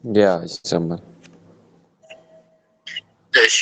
Yeah, ይሰማል። እሺ።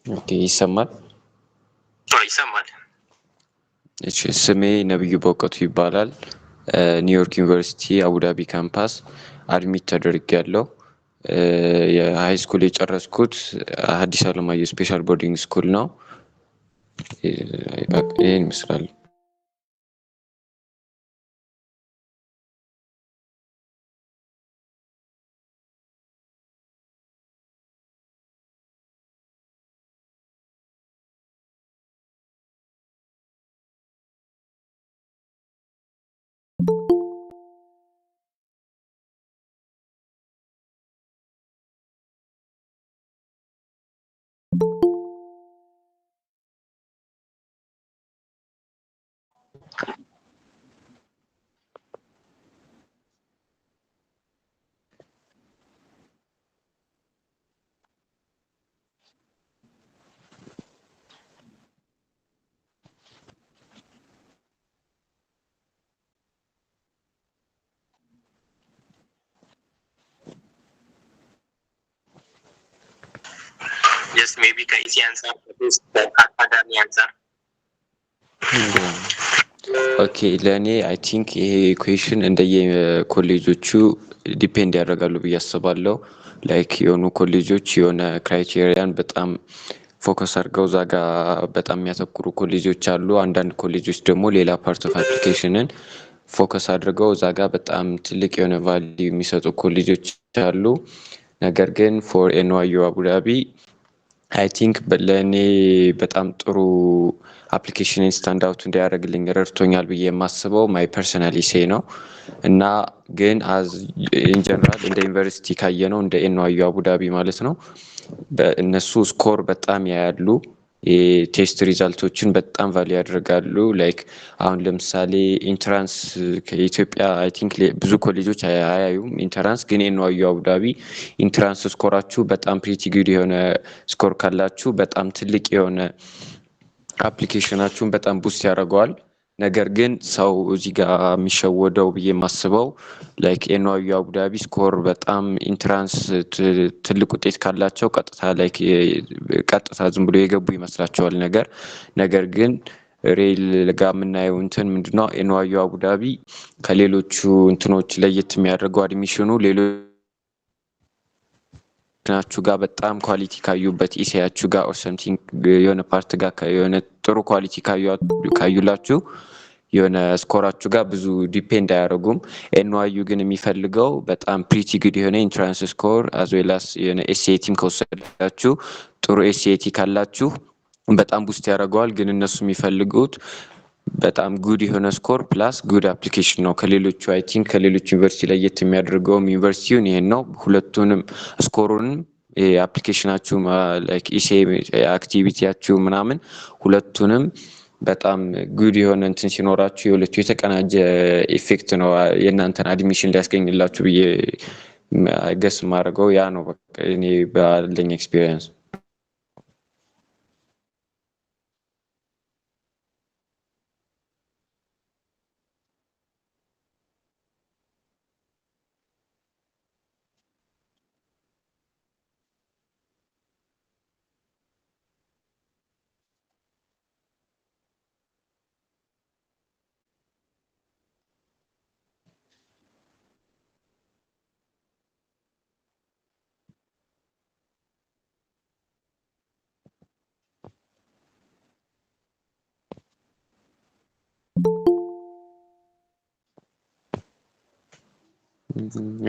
Okay, ይሰማል። አዎ፣ ይሰማል። እሺ፣ ስሜ ነብዩ በእውቀቱ ይባላል። ኒውዮርክ ዩኒቨርሲቲ አቡዳቢ campus admit ተደርጌያለሁ። የ high school የጨረስኩት ሀዲስ አለማየሁ special boarding school ነው። ይህን ይመስላል። Just maybe ከ essay አንጻር፣ ከአካዳሚ አንጻር። Okay, ለእኔ I think ይሄ question እንደየ ኮሌጆቹ depend ያደርጋሉ ብዬ አስባለሁ። Like የሆኑ ኮሌጆች የሆነ criteria ን በጣም focus አድርገው እዛ ጋ በጣም የሚያተኩሩ ኮሌጆች አሉ። አንዳንድ ኮሌጆች ደግሞ ሌላ part of application ን focus አድርገው እዛ ጋ በጣም ትልቅ የሆነ value የሚሰጡ ኮሌጆች አሉ። ነገር ግን for NYU አቡዳቢ I think ለእኔ በጣም ጥሩ application ን stand out እንዲያደርግልኝ ረድቶኛል ብዬ የማስበው my personal essay ነው። እና ግን as in general እንደ ዩኒቨርሲቲ ካየነው፣ እንደ NYU አቡዳቢ ማለት ነው፣ እነሱ score በጣም ያያሉ። የ test result ኦችን በጣም value ያደርጋሉ። Like አሁን ለምሳሌ entrance ከኢትዮጵያ I think ብዙ ኮሌጆች አያዩም entrance፣ ግን NYU አቡዳቢ entrance score ኣችሁ በጣም pretty good የሆነ score ካላችሁ በጣም ትልቅ የሆነ application ኣችሁን በጣም boost ያደርገዋል። ነገር ግን ሰው እዚህ ጋር የሚሸወደው ብዬ የማስበው like NYU አቡዳቢ score በጣም entrance ትልቅ ውጤት ካላቸው ቀጥታ like ቀጥታ ዝም ብሎ የገቡ ይመስላቸዋል። ነገር ግን real ጋር የምናየው እንትን ምንድነው፣ NYU አቡዳቢ ከሌሎቹ እንትኖች ለየት የሚያደርገው admission ኑ ሌሎች ናችሁ ጋር በጣም quality ካዩበት፣ essay ያችሁ ጋር or something የሆነ part ጋር የሆነ ጥሩ quality ካዩላችሁ የሆነ score ኣችሁ ጋር ብዙ depend አያደርጉም። NYU ግን የሚፈልገው በጣም pretty good የሆነ entrance score as well as የሆነ SAT ም ከወሰዳችሁ፣ ጥሩ SAT ካላችሁ በጣም boost ያደርገዋል። ግን እነሱ የሚፈልጉት በጣም good የሆነ score plus good application ነው። ከሌሎቹ I think ከሌሎቹ ዩኒቨርሲቲ ለየት የሚያደርገውም ዩኒቨርሲቲውን ይሄን ነው። ሁለቱንም score ኡንም application ኣችሁ፣ essay activity ያችሁ ምናምን ሁለቱንም በጣም good የሆነ እንትን ሲኖራችሁ የሁለቱ የተቀናጀ effect ነው የእናንተን admission ሊያስገኝላችሁ ብዬ guess የማደርገው ያ ነው። በቃ እኔ ባለኝ experience።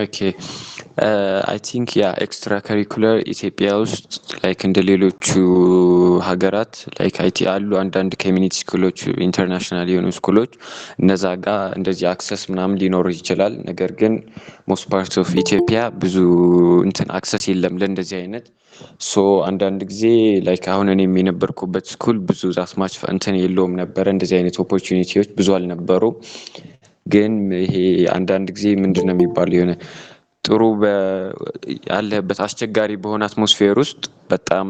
Okay, I think yeah, extracurricular ኢትዮጵያ ውስጥ like እንደ ሌሎቹ ሀገራት like አይቲ አሉ አንዳንድ community school ኦች፣ international የሆኑ school ኦች፣ እነዛ ጋር እንደዚህ access ምናምን ሊኖር ይችላል። ነገር ግን most part of ኢትዮጵያ ብዙ እንትን access የለም ለእንደዚህ አይነት። So አንዳንድ ጊዜ like አሁን እኔም የነበርኩበት school ብዙ that much እንትን የለውም ነበረ፣ እንደዚህ አይነት opportunity ዎች ብዙ አልነበሩም። ግን ይሄ አንዳንድ ጊዜ ምንድን ነው የሚባለው፣ የሆነ ጥሩ ያለህበት አስቸጋሪ በሆነ atmosphere ውስጥ በጣም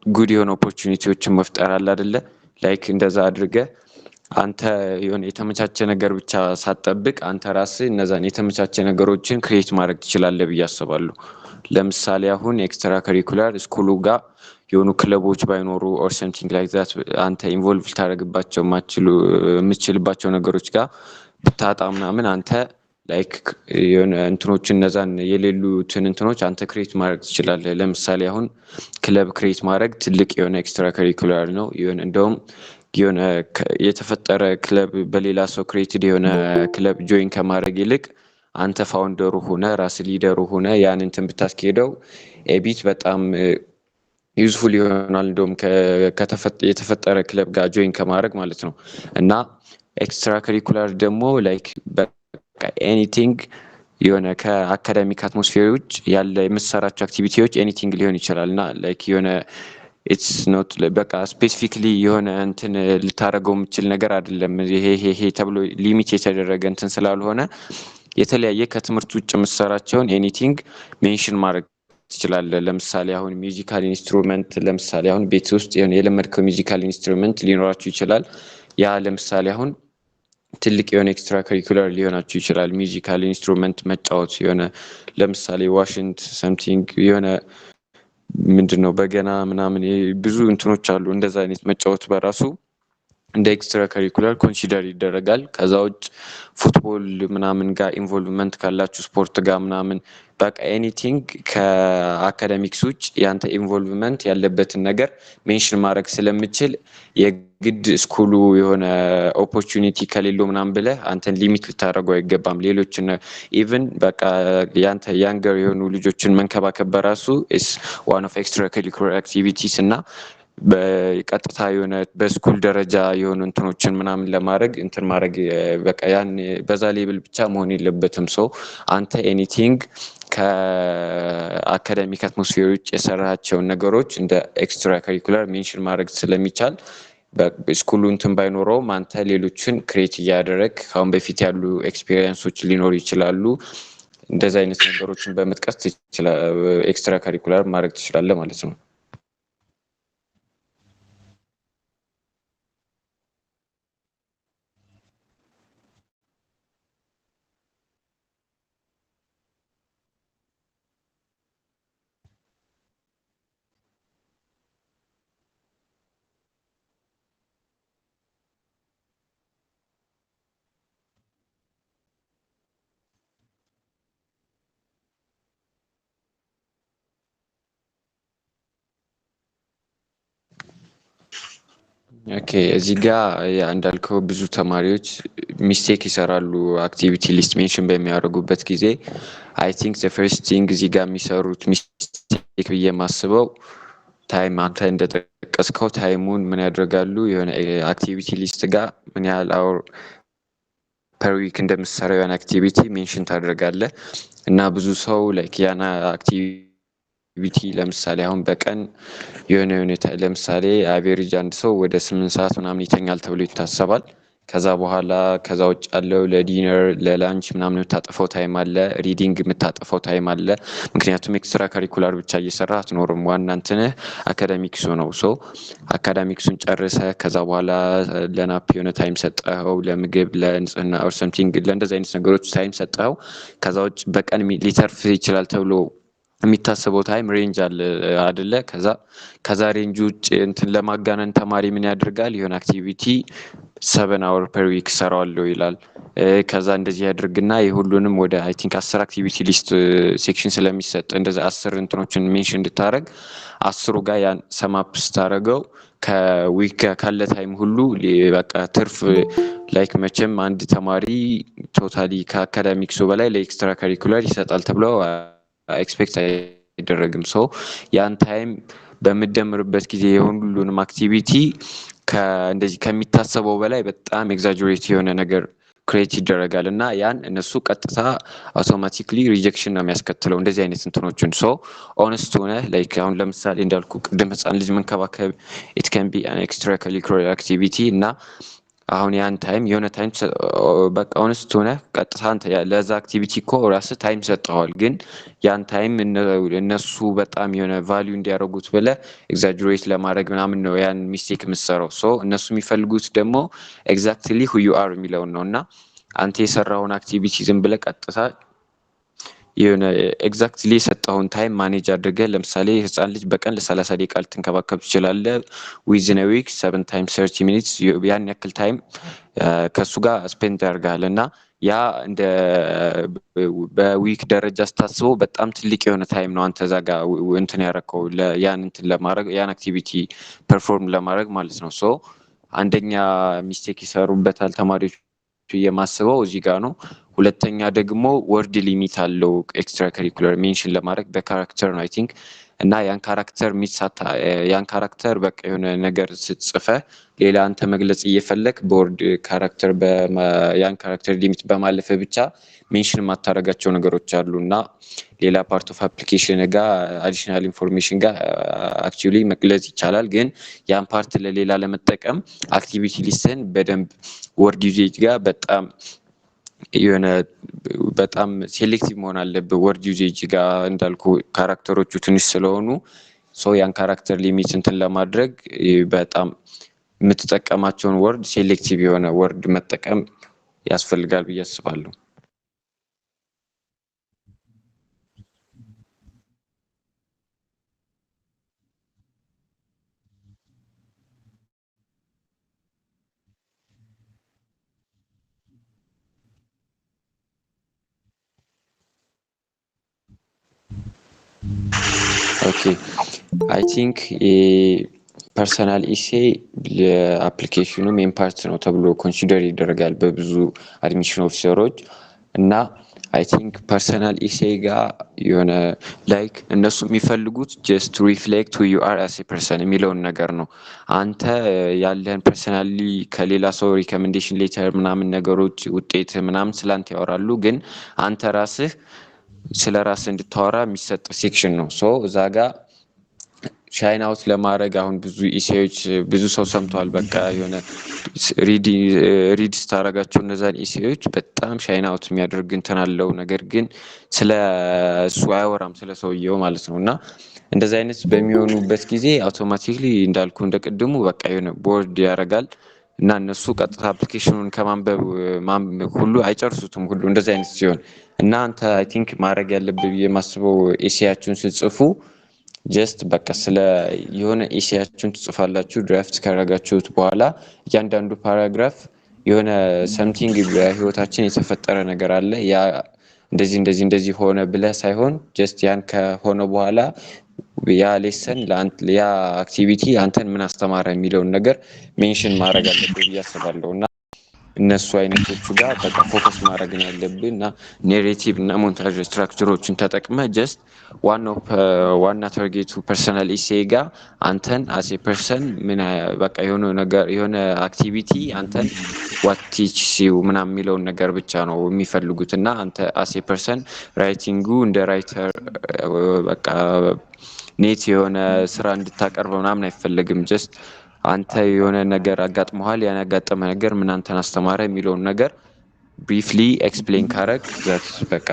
good የሆነ opportunity ዎችን መፍጠር አለ አይደለ? Like እንደዛ አድርገህ አንተ የሆነ የተመቻቸ ነገር ብቻ ሳትጠብቅ አንተ ራስህ እነዛን የተመቻቸ ነገሮችን create ማድረግ ትችላለህ ብዬ አስባለሁ። ለምሳሌ አሁን extracurricular school ኡ ጋር የሆኑ ክለቦች ባይኖሩ or something like that አንተ involve ልታደርግባቸው የምትችልባቸው ነገሮች ጋር ብታጣ ምናምን አንተ like የሆነ እንትኖችን እነዛን የሌሉትን እንትኖች አንተ create ማድረግ ትችላለህ። ለምሳሌ አሁን ክለብ create ማድረግ ትልቅ የሆነ extracurricular ነው። የሆነ እንደውም የሆነ የተፈጠረ ክለብ፣ በሌላ ሰው created የሆነ ክለብ join ከማድረግ ይልቅ አንተ founder ኡ ሆነህ፣ ራስህ leader ኡ ሆነህ ያን እንትን ብታስኬደው a bit በጣም useful ይሆናል። እንደውም የተፈጠረ ክለብ ጋር join ከማድረግ ማለት ነው። እና extracurricular ደግሞ like በቃ anything የሆነ ከ academic atmosphere ውጭ ያለ የምትሰራቸው activity ዎች anything ሊሆን ይችላል። እና like የሆነ it's not በቃ specifically የሆነ እንትን ልታደርገው የምችል ነገር አይደለም። ይሄ ይሄ ይሄ ተብሎ limit የተደረገ እንትን ስላልሆነ የተለያየ ከትምህርት ውጭ የምትሰራቸውን anything mention ማድረግ ትችላለህ። ለምሳሌ አሁን musical instrument፣ ለምሳሌ አሁን ቤት ውስጥ የሆነ የለመድከው musical instrument ሊኖራችሁ ይችላል። ያ ለምሳሌ አሁን ትልቅ የሆነ extracurricular ሊሆናችሁ ይችላል። Musical instrument መጫወት፣ የሆነ ለምሳሌ ዋሽንት something፣ የሆነ ምንድን ነው በገና ምናምን ብዙ እንትኖች አሉ። እንደዛ አይነት መጫወት በራሱ እንደ extracurricular consider ይደረጋል። ከዛ ውጭ football ምናምን ጋር involvement ካላችሁ፣ ስፖርት ጋር ምናምን፣ በቃ anything ከ academics ውጭ ያንተ involvement ያለበትን ነገር mention ማድረግ ስለምችል የግድ school ኡ የሆነ opportunity ከሌለው ምናምን ብለህ አንተን limit ልታደርገው አይገባም። ሌሎችን even በቃ ያንተ younger የሆኑ ልጆችን መንከባከብ በራሱ is one of extracurricular activities። እና በቀጥታ የሆነ በ school ደረጃ የሆኑ እንትኖችን ምናምን ለማድረግ እንትን ማድረግ በቃ ያን በዛ level ብቻ መሆን የለበትም። So አንተ anything ከ academic atmosphere ውጭ የሰራቸውን ነገሮች እንደ extracurricular mention ማድረግ ስለሚቻል school ኡ እንትን ባይኖረውም አንተ ሌሎችን create እያደረግ ከአሁን በፊት ያሉ experience ኦች ሊኖሩ ይችላሉ። እንደዚህ አይነት ነገሮችን በመጥቀስ extracurricular ማድረግ ትችላለህ ማለት ነው። Okay, እዚህ ጋ እንዳልከው ብዙ ተማሪዎች mistake ይሰራሉ activity list mention በሚያደርጉበት ጊዜ። I think the first thing እዚህ ጋር የሚሰሩት mistake ብዬ የማስበው Time አንተ እንደጠቀስከው time ኡን ምን ያደርጋሉ፣ የሆነ activity list ጋር ምን ያህል hour per week እንደምትሰራው የሆነ activity mention ታደርጋለህ። እና ብዙ ሰው like ያን activity ለምሳሌ አሁን በቀን የሆነ ለምሳሌ average አንድ ሰው ወደ 8 ሰዓት ምናምን ይተኛል ተብሎ ይታሰባል። ከዛ በኋላ ከዛ ውጭ ያለው ለ dinner፣ ለ lunch ምናምን የምታጠፋው time አለ፣ reading የምታጠፋው time አለ። ምክንያቱም extracurricular ብቻ እየሰራ አትኖርም። ዋና እንትንህ academics ኡ ነው። So academics ኡን ጨርሰህ ከዛ በኋላ ለ nap የሆነ time ሰጠኸው፣ ለምግብ፣ ለንጽህና or something፣ ለእንደዚህ አይነት ነገሮች time ሰጠኸው። ከዛ ውጭ በቀን ሊተርፍ ይችላል ተብሎ የሚታሰበው time range አለ አደለ? ከዛ range ውጭ እንትን ለማጋነን ተማሪ ምን ያደርጋል? የሆነ activity 7 hour per week እሰራዋለሁ ይላል። ከዛ እንደዚህ ያድርግና የሁሉንም ወደ I think 10 activity list section ስለሚሰጥ፣ እንደዚ 10 እንትኖችን mention እንድታደረግ፣ 10ሩ ጋር ያን sum up ስታደረገው ከ week ካለ time ሁሉ በቃ ትርፍ like መቼም አንድ ተማሪ totally ከ academics ኡ በላይ ለ extracurricular ይሰጣል ተብሎ expect አይደረግም። So ያን time በምደምርበት ጊዜ የሁሉንም activity እንደዚህ ከሚታሰበው በላይ በጣም exaggerate የሆነ ነገር create ይደረጋል። እና ያን እነሱ ቀጥታ automatically rejection ነው የሚያስከትለው እንደዚህ አይነት እንትኖችን። So honest ሆነ like አሁን ለምሳሌ እንዳልኩ ቅድም ህፃን ልጅ መንከባከብ it can be an extracurricular activity። እና አሁን ያን time የሆነ time በቃ honest ሆነ ቀጥታ ለዛ activity እኮ ራስህ time ሰጠኸዋል። ግን ያን time እነሱ በጣም የሆነ value እንዲያደርጉት ብለህ exaggerate ለማድረግ ምናምን ነው ያን mistake የምትሰራው። So እነሱ የሚፈልጉት ደግሞ exactly who you are የሚለውን ነው። እና አንተ የሰራኸውን activity ዝም ብለህ ቀጥታ የሆነ exactly የሰጠኸውን time manage አድርገህ፣ ለምሳሌ ህፃን ልጅ በቀን ለ30 ደቂቃ ልትንከባከብ ትችላለህ። Within week 7 times 30 minutes ያን ያክል time ከእሱ ጋር spend ያደርጋል። እና ያ እንደ በ week ደረጃ ስታስበው በጣም ትልቅ የሆነ time ነው አንተ እዛ ጋር እንትን ያደረከው ያን እንትን ለማድረግ፣ ያን activity perform ለማድረግ ማለት ነው። So አንደኛ mistake ይሰሩበታል ተማሪዎች የማስበው እዚህ ጋር ነው። ሁለተኛ ደግሞ word limit አለው extracurricular mention ለማድረግ፣ በ character ነው I think። እና ያን character ሚሳታ ያን character በቃ የሆነ ነገር ስትጽፈ ሌላ አንተ መግለጽ እየፈለግ በ word character ያን character limit በማለፈ ብቻ mention የማታደርጋቸው ነገሮች አሉ። እና ሌላ part of application ጋር additional information ጋር actually መግለጽ ይቻላል። ግን ያን part ለሌላ ለመጠቀም activity list ን በደንብ word usage ጋር በጣም የሆነ በጣም selective መሆን አለብህ። Word usage ጋር እንዳልኩ character ኦቹ ትንሽ ስለሆኑ so ያን character limit እንትን ለማድረግ በጣም የምትጠቀማቸውን word selective የሆነ word መጠቀም ያስፈልጋል ብዬ አስባለሁ። Okay, I think personal essay ለ application ኑ main part ነው ተብሎ consider ይደረጋል በብዙ admission officer ኦች። እና I think personal essay ጋር የሆነ like እነሱ የሚፈልጉት just reflect who you are as person የሚለውን ነገር ነው። አንተ ያለህን personally ከሌላ ሰው recommendation letter ምናምን ነገሮች ውጤት ምናምን ስላንተ ያወራሉ፣ ግን አንተ ራስህ ስለ ራስህ እንድታወራ የሚሰጥ section ነው። So እዛ ጋር shine out ለማድረግ አሁን ብዙ essay ዎች ብዙ ሰው ሰምተዋል። በቃ የሆነ read ስታደርጋቸው እነዛን essay ዎች በጣም shine out የሚያደርግ እንትን አለው። ነገር ግን ስለ እሱ አያወራም፣ ስለ ሰውየው ማለት ነው። እና እንደዚህ አይነት በሚሆኑበት ጊዜ automatically እንዳልኩ እንደ ቅድሙ በቃ የሆነ bored ያደርጋል። እና እነሱ ቀጥታ application ኑን ከማንበብ ሁሉ አይጨርሱትም ሁሉ እንደዚህ አይነት ሲሆን። እና አንተ I think ማድረግ ያለብህ ብዬ የማስበው essay ያችሁን ስትጽፉ just በቃ ስለ የሆነ essay ያችሁን ትጽፋላችሁ። Draft ካደረጋችሁት በኋላ እያንዳንዱ paragraph የሆነ something በህይወታችን የተፈጠረ ነገር አለ፣ ያ እንደዚህ እንደዚህ እንደዚህ ሆነ ብለህ ሳይሆን just ያን ከሆነ በኋላ ያ lesson ያ activity አንተን ምን አስተማረ የሚለውን ነገር mention ማድረግ አለብህ ብዬ አስባለሁ። እና እነሱ አይነቶቹ ጋር በቃ focus ማድረግ ነው ያለብህ እና narrative እና montage structure ኦችን ተጠቅመህ just ዋናው ዋና target ኡ personal essay ጋር አንተን as a person ምን በቃ የሆነ ነገር የሆነ activity አንተን what teaches you ምናምን የሚለውን ነገር ብቻ ነው የሚፈልጉት። እና አንተ as a person writing ኡ እንደ writer በቃ neat የሆነ ስራ እንድታቀርብ ምናምን አይፈለግም። Just አንተ የሆነ ነገር አጋጥመሃል፣ ያን ያጋጠመ ነገር ምን አንተን አስተማረ የሚለውን ነገር briefly explain ካረግ that በቃ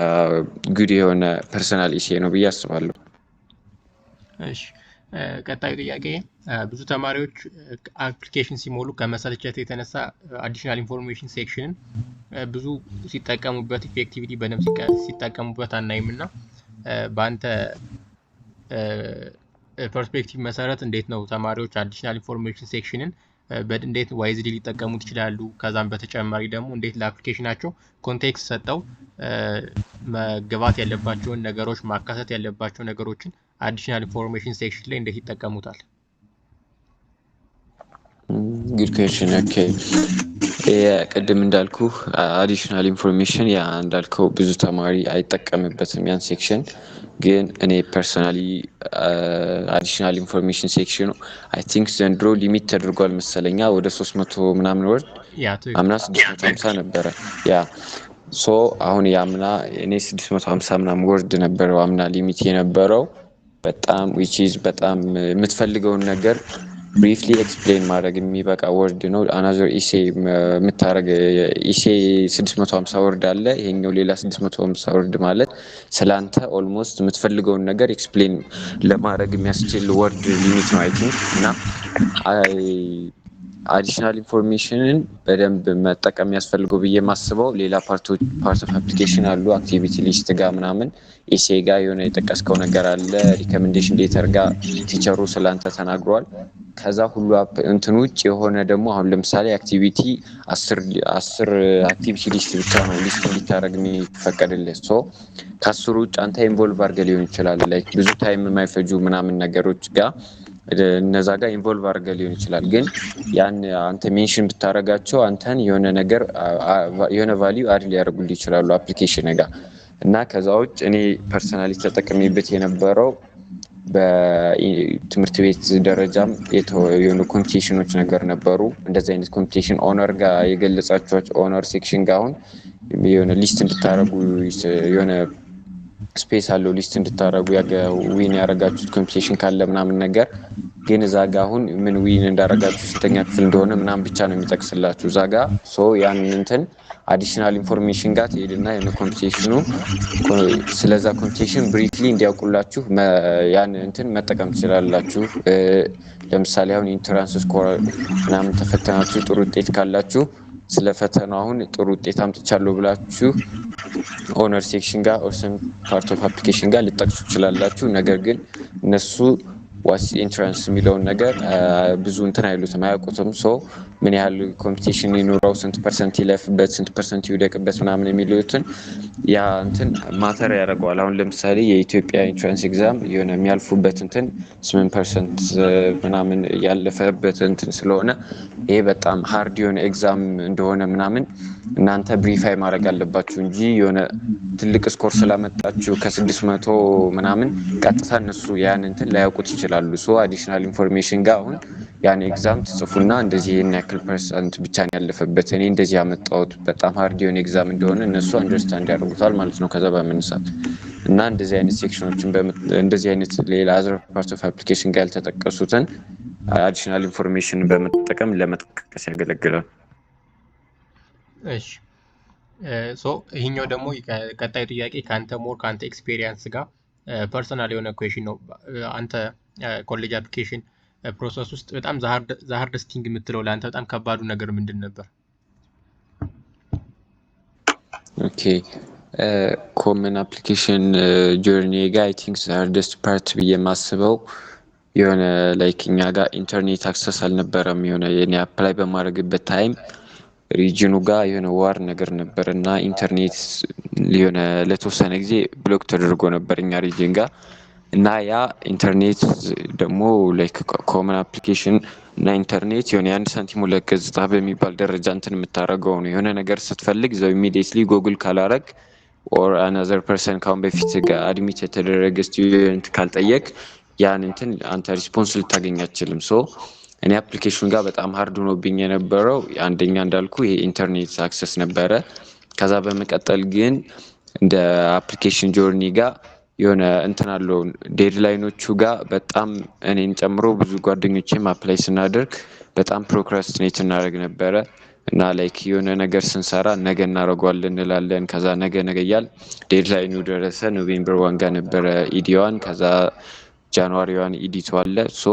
good የሆነ personal essay ነው ብዬ አስባለሁ። እሺ፣ ቀጣዩ ጥያቄ፣ ብዙ ተማሪዎች application ሲሞሉ ከመሰልቸት የተነሳ additional information section ን ብዙ ሲጠቀሙበት፣ effectively በደንብ ሲጠቀሙበት አናይም። እና በአንተ perspective መሰረት እንዴት ነው ተማሪዎች additional information section ን እንዴት wisely ሊጠቀሙት ይችላሉ? ከዛም በተጨማሪ ደግሞ እንዴት ለ application ኣቸው context ሰጠው መግባት ያለባቸውን ነገሮች፣ ማካተት ያለባቸው ነገሮችን additional information section ላይ እንዴት ይጠቀሙታል? Good question. Okay፣ ቅድም እንዳልኩ additional information ያ እንዳልከው ብዙ ተማሪ አይጠቀምበትም ያን section። ግን እኔ personally additional information section ኑ I think ዘንድሮ limit ተደርጓል መሰለኛ ወደ 300 ምናምን word። አምና 650 ነበረ። Yeah, so አሁን የአምና እኔ 650 ምናምን word ነበረው አምና limit የነበረው። በጣም which is በጣም የምትፈልገውን ነገር briefly explain ማድረግ የሚበቃ word ነው። Another essay የምታደረግ essay 650 word አለ። ይሄኛው ሌላ 650 word ማለት ስለአንተ almost የምትፈልገውን ነገር explain ለማድረግ የሚያስችል word limit ነው I think። እና additional information ን በደንብ መጠቀም የሚያስፈልገው ብዬ የማስበው ሌላ part of application አሉ፣ activity list ጋር ምናምን፣ essay ጋር የሆነ የጠቀስከው ነገር አለ፣ recommendation letter ጋር teacher ኡ ስለአንተ ተናግሯል። ከዛ ሁሉ እንትን ውጭ የሆነ ደግሞ አሁን ለምሳሌ activity 10 activity list ብቻ ነው list እንዲታደረግ የሚፈቀድልህ። So ከ10ሩ ውጭ አንተ involve አድርገህ ሊሆን ይችላል፣ like ብዙ time የማይፈጁ ምናምን ነገሮች ጋር እነዛ ጋር involve አድርገህ ሊሆን ይችላል። ግን ያን አንተ mention ብታደርጋቸው አንተን የሆነ ነገር የሆነ value add ሊያደርጉልህ ይችላሉ application ጋር። እና ከዛ ውጭ እኔ personally ተጠቅሜበት የነበረው በትምህርት ቤት ደረጃም የሆኑ competition ኖች ነገር ነበሩ። እንደዚህ አይነት competition honor ጋር የገለጻችኋቸው honor section ጋር አሁን የሆነ list እንድታደረጉ የሆነ space አለው፣ list እንድታደረጉ win ያደረጋችሁት competition ካለ ምናምን ነገር። ግን እዛ ጋ አሁን ምን win እንዳረጋችሁ፣ ስንተኛ ክፍል እንደሆነ ምናምን ብቻ ነው የሚጠቅስላችሁ እዛ ጋ። So ያን እንትን additional information ጋር ትሄድና የሆነ competition ኑ ስለዛ competition briefly እንዲያውቁላችሁ ያን እንትን መጠቀም ትችላላችሁ። ለምሳሌ አሁን entrance score ምናምን ተፈተናችሁ ጥሩ ውጤት ካላችሁ ስለ ፈተናው አሁን ጥሩ ውጤት አምጥቻለሁ ብላችሁ honor section ጋር or some part of application ጋር ልጠቅሱ ትችላላችሁ። ነገር ግን እነሱ what's entrance የሚለውን ነገር ብዙ እንትን አይሉትም፣ አያውቁትም። So ምን ያህል competition ይኑረው፣ ስንት percent ይለፍበት፣ ስንት percent ይውደቅበት ምናምን የሚሉትን ያ እንትን matter ያደርገዋል። አሁን ለምሳሌ የኢትዮጵያ entrance exam የሆነ የሚያልፉበት እንትን 8% ምናምን ያለፈበት እንትን ስለሆነ ይሄ በጣም hard የሆነ exam እንደሆነ ምናምን እናንተ briefly ማድረግ አለባችሁ እንጂ የሆነ ትልቅ score ስላመጣችሁ ከ600 ምናምን ቀጥታ እነሱ ያን እንትን ላያውቁት ይችላሉ። So additional information ጋር አሁን ያን exam ትጽፉና እንደዚህ ይህን ያክል percent ብቻ ነው ያለፈበት፣ እኔ እንደዚህ ያመጣሁት በጣም hard የሆነ exam እንደሆነ እነሱ understand ያደርጉታል ማለት ነው ከዛ በመነሳት። እና እንደዚህ አይነት section ኖችን፣ እንደዚህ አይነት ሌላ other part of application ጋር ያልተጠቀሱትን additional information በመጠቀም ለመጥቀስ ያገለግላል። እሺ፣ so ይሄኛው ደግሞ ቀጣዩ ጥያቄ ከአንተ more ከአንተ experience ጋር personal የሆነ question ነው። አንተ college application process ውስጥ በጣም the hardest thing የምትለው፣ ለአንተ በጣም ከባዱ ነገር ምንድን ነበር? Okay፣ Common Application journey ጋር I think hardest part ብዬ የማስበው የሆነ like እኛ ጋር internet access አልነበረም። የሆነ የኔ apply በማድረግበት time region ኑ ጋር የሆነ war ነገር ነበር እና ኢንተርኔት የሆነ ለተወሰነ ጊዜ block ተደርጎ ነበር እኛ region ጋር። እና ያ ኢንተርኔት ደግሞ like Common Application እና ኢንተርኔት የሆነ የአንድ ሳንቲም ሁለት ገጽታ በሚባል ደረጃ እንትን የምታደርገው ነው። የሆነ ነገር ስትፈልግ ዘው immediately Google ካላረግ or another person ካሁን በፊት admit የተደረገ student ካልጠየቅ ያን እንትን አንተ response ልታገኝ አትችልም። So እኔ application ጋር በጣም hard ሆኖብኝ የነበረው አንደኛ እንዳልኩ ይሄ internet access ነበረ። ከዛ በመቀጠል ግን እንደ application journey ጋር የሆነ እንትን አለው፣ deadline ኦቹ ጋር በጣም እኔን ጨምሮ ብዙ ጓደኞቼም apply ስናደርግ በጣም procrastinate እናደርግ ነበረ። እና like የሆነ ነገር ስንሰራ ነገ እናደርገዋለን እንላለን። ከዛ ነገ ነገ እያል deadline ኑ ደረሰ። November 1 ጋር ነበረ ED 1፣ ከዛ January 1 ED 2 አለ። So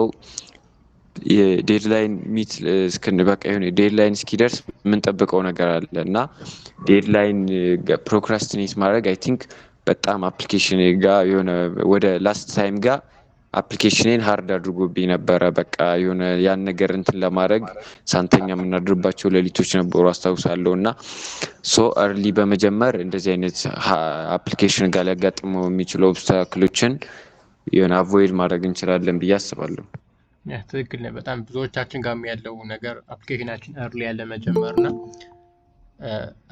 የ deadline meet እስክን በቃ የሆነ deadline እስኪደርስ የምንጠብቀው ነገር አለ። እና deadline procrastinate ማድረግ I think በጣም application ጋር የሆነ ወደ last time ጋር application ኔን hard አድርጎብኝ ነበረ። በቃ የሆነ ያን ነገር እንትን ለማድረግ ሳንተኛ የምናድርባቸው ሌሊቶች ነበሩ አስታውሳለሁ። እና so early በመጀመር እንደዚህ አይነት application ጋር ሊያጋጥመው የሚችሉ obstacle ኦችን የሆነ avoid ማድረግ እንችላለን ብዬ አስባለሁ። Yeah፣ ትክክል ነህ። በጣም ብዙዎቻችን ጋር ያለው ነገር application ኣችን early ያለ መጀመር እና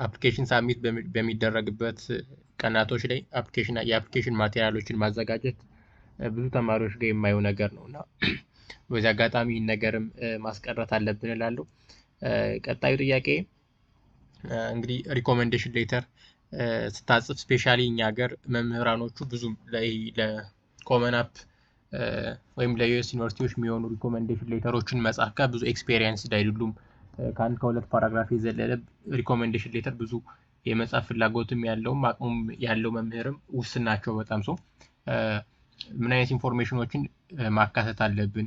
application submit በሚደረግበት ቀናቶች ላይ application የ application material ኦችን ማዘጋጀት ብዙ ተማሪዎች ጋር የማየው ነገር ነው። እና በዚህ አጋጣሚ ይህን ነገርም ማስቀረት አለብን እላለሁ። ቀጣዩ ጥያቄ እንግዲህ recommendation letter ስታጽፍ specially እኛ ሀገር መምህራኖቹ ብዙ ለ Common App ወይም ለ US ዩኒቨርሲቲዎች የሚሆኑ recommendation letter ኦችን መጻፍ ጋር ብዙ experience አይደሉም። ከአንድ ከሁለት paragraph የዘለለ recommendation letter ብዙ የመጻፍ ፍላጎትም ያለውም አቅሙም ያለው መምህርም ውስን ናቸው በጣም። So ምን አይነት information ኦችን ማካተት አለብን?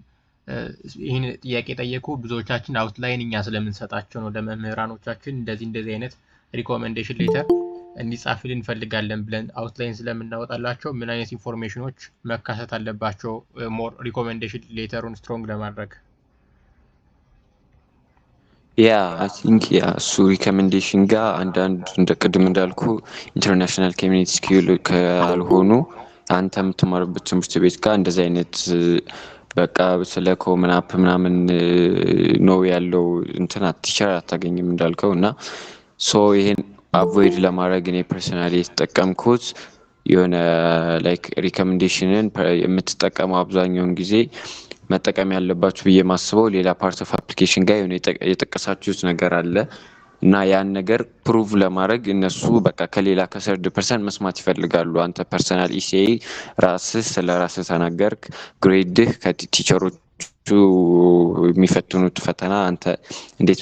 ይህን ጥያቄ የጠየቁ ብዙዎቻችን outline እኛ ስለምንሰጣቸው ነው። ለመምህራኖቻችን እንደዚህ እንደዚህ አይነት recommendation letter እንዲጻፍልን እንፈልጋለን ብለን outline ስለምናወጣላቸው ምን አይነት information ኦች መካተት አለባቸው more recommendation letter ኡን strong ለማድረግ? Yeah, I think yeah፣ እሱ recommendation ጋር አንዳንድ እንደ ቅድም እንዳልኩ international community school ካልሆኑ አንተ የምትማርበት ትምህርት ቤት ጋር እንደዚህ አይነት በቃ ስለ Common App ምናምን ነው ያለው እንትን teacher አታገኝም እንዳልከው። እና so ይሄን avoid ለማድረግ እኔ personally የተጠቀምኩት የሆነ like recommendation ን የምትጠቀመው አብዛኛውን ጊዜ መጠቀም ያለባችሁ ብዬ ማስበው ሌላ part of application ጋር የሆነ የጠቀሳችሁት ነገር አለ እና ያን ነገር prove ለማድረግ እነሱ በቃ ከሌላ ከ third person መስማት ይፈልጋሉ። አንተ personal essay ራስህ ስለ ራስህ ተናገርክ፣ grade ህ፣ ከ teacher ኦቹ የሚፈትኑት ፈተና አንተ እንዴት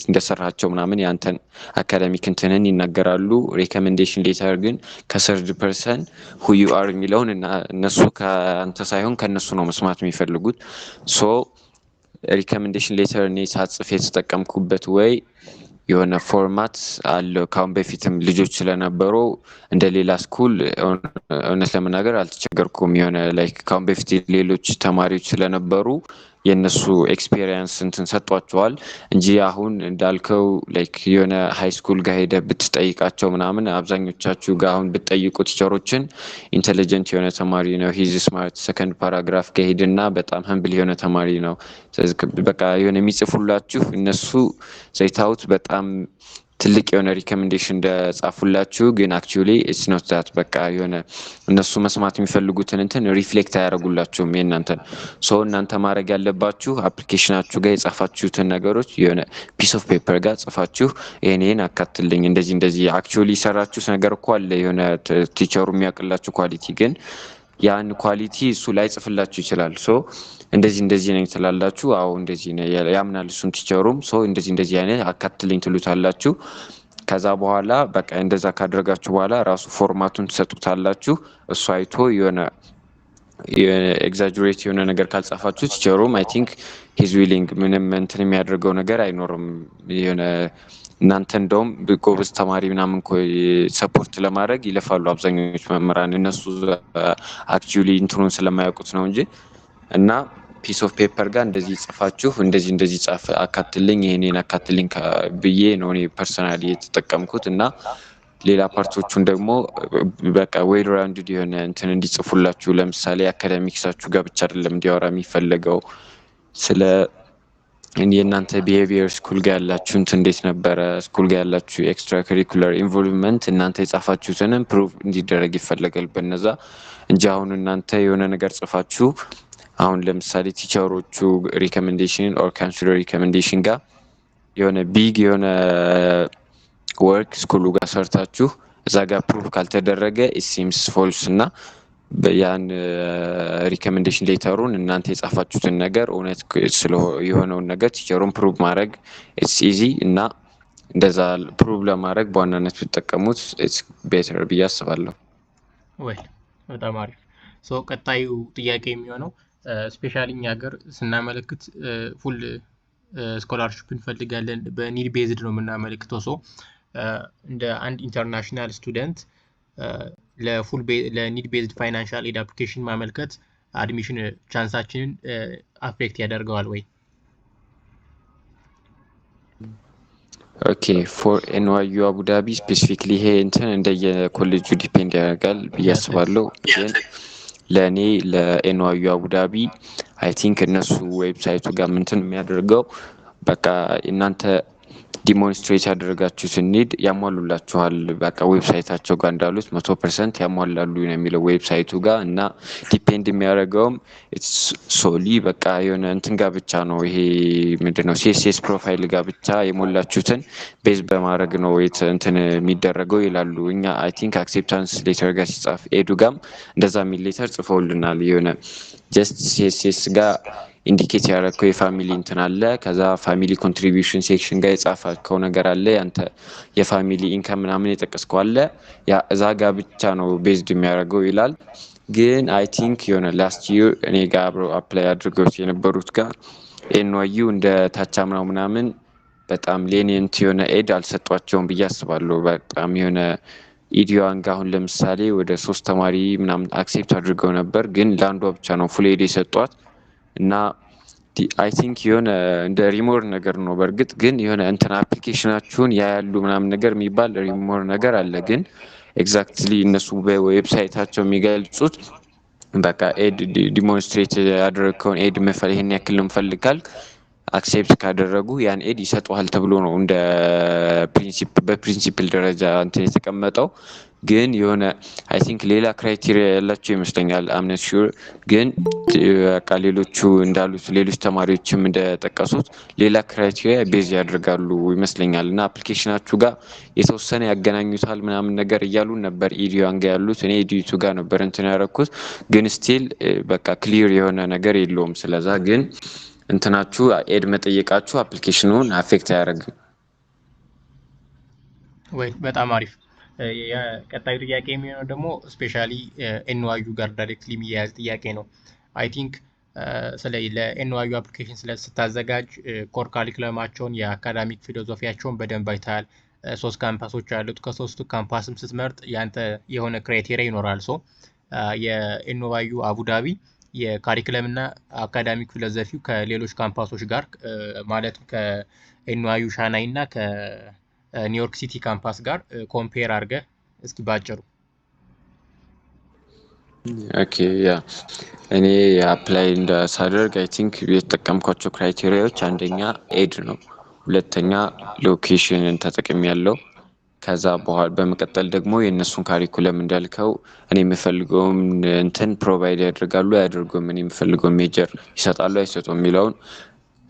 እንደሰራቸው ምናምን የአንተን academic እንትንን ይናገራሉ። Recommendation letter ግን ከ third person who you are የሚለውን እነሱ ከአንተ ሳይሆን ከእነሱ ነው መስማት የሚፈልጉት። So recommendation letter እኔ ሳጽፍ የተጠቀምኩበት ወይ የሆነ format አለው። ከአሁን በፊትም ልጆች ስለነበሩ እንደ ሌላ school እውነት ለመናገር አልተቸገርኩም። የሆነ like ከአሁን በፊት ሌሎች ተማሪዎች ስለነበሩ የእነሱ experience እንትን ሰጧቸዋል እንጂ አሁን እንዳልከው like የሆነ high school ጋር ሄደህ ብትጠይቃቸው ምናምን አብዛኞቻችሁ ጋር አሁን ብትጠይቁ teacher ኦችን intelligent የሆነ ተማሪ ነው፣ he's smart፣ second paragraph ጋር ሄድና በጣም humble የሆነ ተማሪ ነው። ስለዚህ በቃ የሆነ የሚጽፉላችሁ እነሱ ዘይታውት በጣም ትልቅ የሆነ recommendation እንደጻፉላችሁ ግን actually it's not that። በቃ የሆነ እነሱ መስማት የሚፈልጉትን እንትን reflect አያደርጉላችሁም የእናንተን። So እናንተ ማድረግ ያለባችሁ application ኣችሁ ጋር የጻፋችሁትን ነገሮች የሆነ piece of paper ጋር ጽፋችሁ ይሄን ይሄን አካትልኝ፣ እንደዚህ እንደዚህ actually የሰራችሁት ነገር እኮ አለ፣ የሆነ teacher ኡ የሚያውቅላችሁ quality፣ ግን ያን quality እሱ ላይጽፍላችሁ ይችላል። So እንደዚህ እንደዚህ ነኝ ትላላችሁ። አዎ እንደዚህ ነው ያምናል እሱም teacher ኡም። So እንደዚህ እንደዚህ አይነት አካትልኝ ትሉታላችሁ። ከዛ በኋላ በቃ እንደዛ ካደረጋችሁ በኋላ ራሱ format ኡን ትሰጡታላችሁ። እሱ አይቶ የሆነ exaggerate የሆነ ነገር ካልጻፋችሁ teacher ኡም I think he's willing፣ ምንም እንትን የሚያደርገው ነገር አይኖርም። የሆነ እናንተ እንደውም ጎበዝ ተማሪ ምናምን support ለማድረግ ይለፋሉ አብዛኞቹ መምህራን፣ እነሱ actually እንትኑን ስለማያውቁት ነው እንጂ። እና piece of paper ጋር እንደዚህ ጽፋችሁ እንደዚህ እንደዚህ ጻፍ አካትልኝ፣ ይሄንን አካትልኝ ብዬ ነው እኔ personally የተጠቀምኩት። እና ሌላ part ኦቹን ደግሞ በቃ well rounded የሆነ እንትን እንዲጽፉላችሁ፣ ለምሳሌ academics ኣችሁ ጋር ብቻ አይደለም እንዲያወራ የሚፈለገው፣ ስለ የእናንተ behavior፣ school ጋር ያላችሁ እንትን እንዴት ነበረ፣ school ጋር ያላችሁ extracurricular involvement፣ እናንተ የጻፋችሁትንም prove እንዲደረግ ይፈለጋል በነዛ እንጂ። አሁን እናንተ የሆነ ነገር ጽፋችሁ፣ አሁን ለምሳሌ teacher ኦቹ recommendation or counselor recommendation ጋር የሆነ big የሆነ work school ኡ ጋር ሰርታችሁ እዛ ጋር prove ካልተደረገ seems false እና ያን recommendation letter ኡን እናንተ የጻፋችሁትን ነገር እውነት የሆነውን ነገር teacher ኡን prove ማድረግ it's easy እና እንደዛ prove ለማድረግ በዋናነት ብትጠቀሙት it's better ብዬ አስባለሁ። Well፣ በጣም አሪፍ። So ቀጣዩ ጥያቄ የሚሆነው specially እኛ ሀገር ስናመለክት full scholarship እንፈልጋለን። በ need based ነው የምናመለክተው። So እንደ አንድ international student ለ full ለ need based financial aid application ማመልከት admission chance ኣችንን affect ያደርገዋል ወይ? Okay፣ for NYU Abu Dhabi specifically ይሄ እንትን እንደየኮሌጁ depend ያደርጋል ብዬ አስባለሁ። ግን ለእኔ ለ NYU Abu Dhabi I think እነሱ website ኡ ጋር ምንትን የሚያደርገው በቃ እናንተ demonstrate ያደረጋችሁትን need ያሟሉላችኋል። በቃ website ኣቸው ጋር እንዳሉት 100% ያሟላሉ ነው የሚለው website ኡ ጋር። እና depend የሚያደርገውም solely በቃ የሆነ እንትን ጋር ብቻ ነው፣ ይሄ ምንድን ነው፣ CSS Profile ጋር ብቻ የሞላችሁትን base በማድረግ ነው እንትን የሚደረገው ይላሉ። እኛ I think acceptance letter ጋር ሲጻፍ aid ኡ ጋም እንደዛ የሚል letter ጽፈውልናል። የሆነ just CSS ጋር indicate ያደረግከው የ family እንትን አለ። ከዛ family contribution section ጋር የጻፈከው ነገር አለ። ያንተ የ family income ምናምን የጠቀስከው አለ። ያ እዛ ጋር ብቻ ነው based የሚያደርገው ይላል። ግን I think የሆነ last year እኔ ጋር አብረው apply አድርገው የነበሩት ጋር NYU እንደ ታቻምናው ምናምን በጣም lenient የሆነ aid አልሰጧቸውም ብዬ አስባለሁ። በጣም የሆነ ED1 ጋ አሁን ለምሳሌ ወደ ሶስት ተማሪ ምናምን accept አድርገው ነበር፣ ግን ለአንዷ ብቻ ነው full aid የሰጧት። እና I think የሆነ እንደ rumor ነገር ነው። በእርግጥ ግን የሆነ እንትን application ኣችሁን ያያሉ ምናምን ነገር የሚባል rumor ነገር አለ። ግን exactly እነሱ በ website ኣቸው የሚገልጹት በቃ aid demonstrate ያደረግከውን aid ይሄን ያክል ነው የምፈልግ ካልክ accept ካደረጉ ያን aid ይሰጡሃል ተብሎ ነው እንደ በ principle ደረጃ እንትን የተቀመጠው። ግን የሆነ I think ሌላ criteria ያላቸው ይመስለኛል። I'm not sure፣ ግን በቃ ሌሎቹ እንዳሉት፣ ሌሎች ተማሪዎችም እንደጠቀሱት ሌላ criteria base ያደርጋሉ ይመስለኛል። እና application ኣችሁ ጋር የተወሰነ ያገናኙታል ምናምን ነገር እያሉ ነበር ED1 ጋ ያሉት። እኔ ED2 ጋር ነበር እንትን ያደረኩት፣ ግን still በቃ clear የሆነ ነገር የለውም። ስለዛ ግን እንትናችሁ aid መጠየቃችሁ application ኑን affect አያደርግም። ወይ በጣም አሪፍ። የቀጣዩ ጥያቄ የሚሆነው ደግሞ specially NYU ጋር directly የሚያያዝ ጥያቄ ነው። I think ስለ ለ NYU application ስለ ስታዘጋጅ core curriculum ኣቸውን የ academic philosophy ያቸውን በደንብ አይተሃል። ሶስት ካምፓሶች አሉት። ከሶስቱ ካምፓስም ስትመርጥ ያንተ የሆነ criteria ይኖራል። So የ NYU Abu Dhabi የ curriculum እና academic philosophy ው ከሌሎች ካምፓሶች ጋር፣ ማለትም ከ NYU Shanghai እና ከ New York City campus ጋር compare አድርገህ እስኪ ባጭሩ። Okay፣ yeah፣ እኔ apply እንዳሳደርግ I think የተጠቀምኳቸው criteria ዎች አንደኛ aid ነው፣ ሁለተኛ location ን ተጠቅሜ ያለው፣ ከዛ በኋላ በመቀጠል ደግሞ የእነሱን curriculum እንዳልከው እኔ የምፈልገውን እንትን provide ያደርጋሉ አያደርጉም፣ እኔ የምፈልገውን major ይሰጣሉ አይሰጡም የሚለውን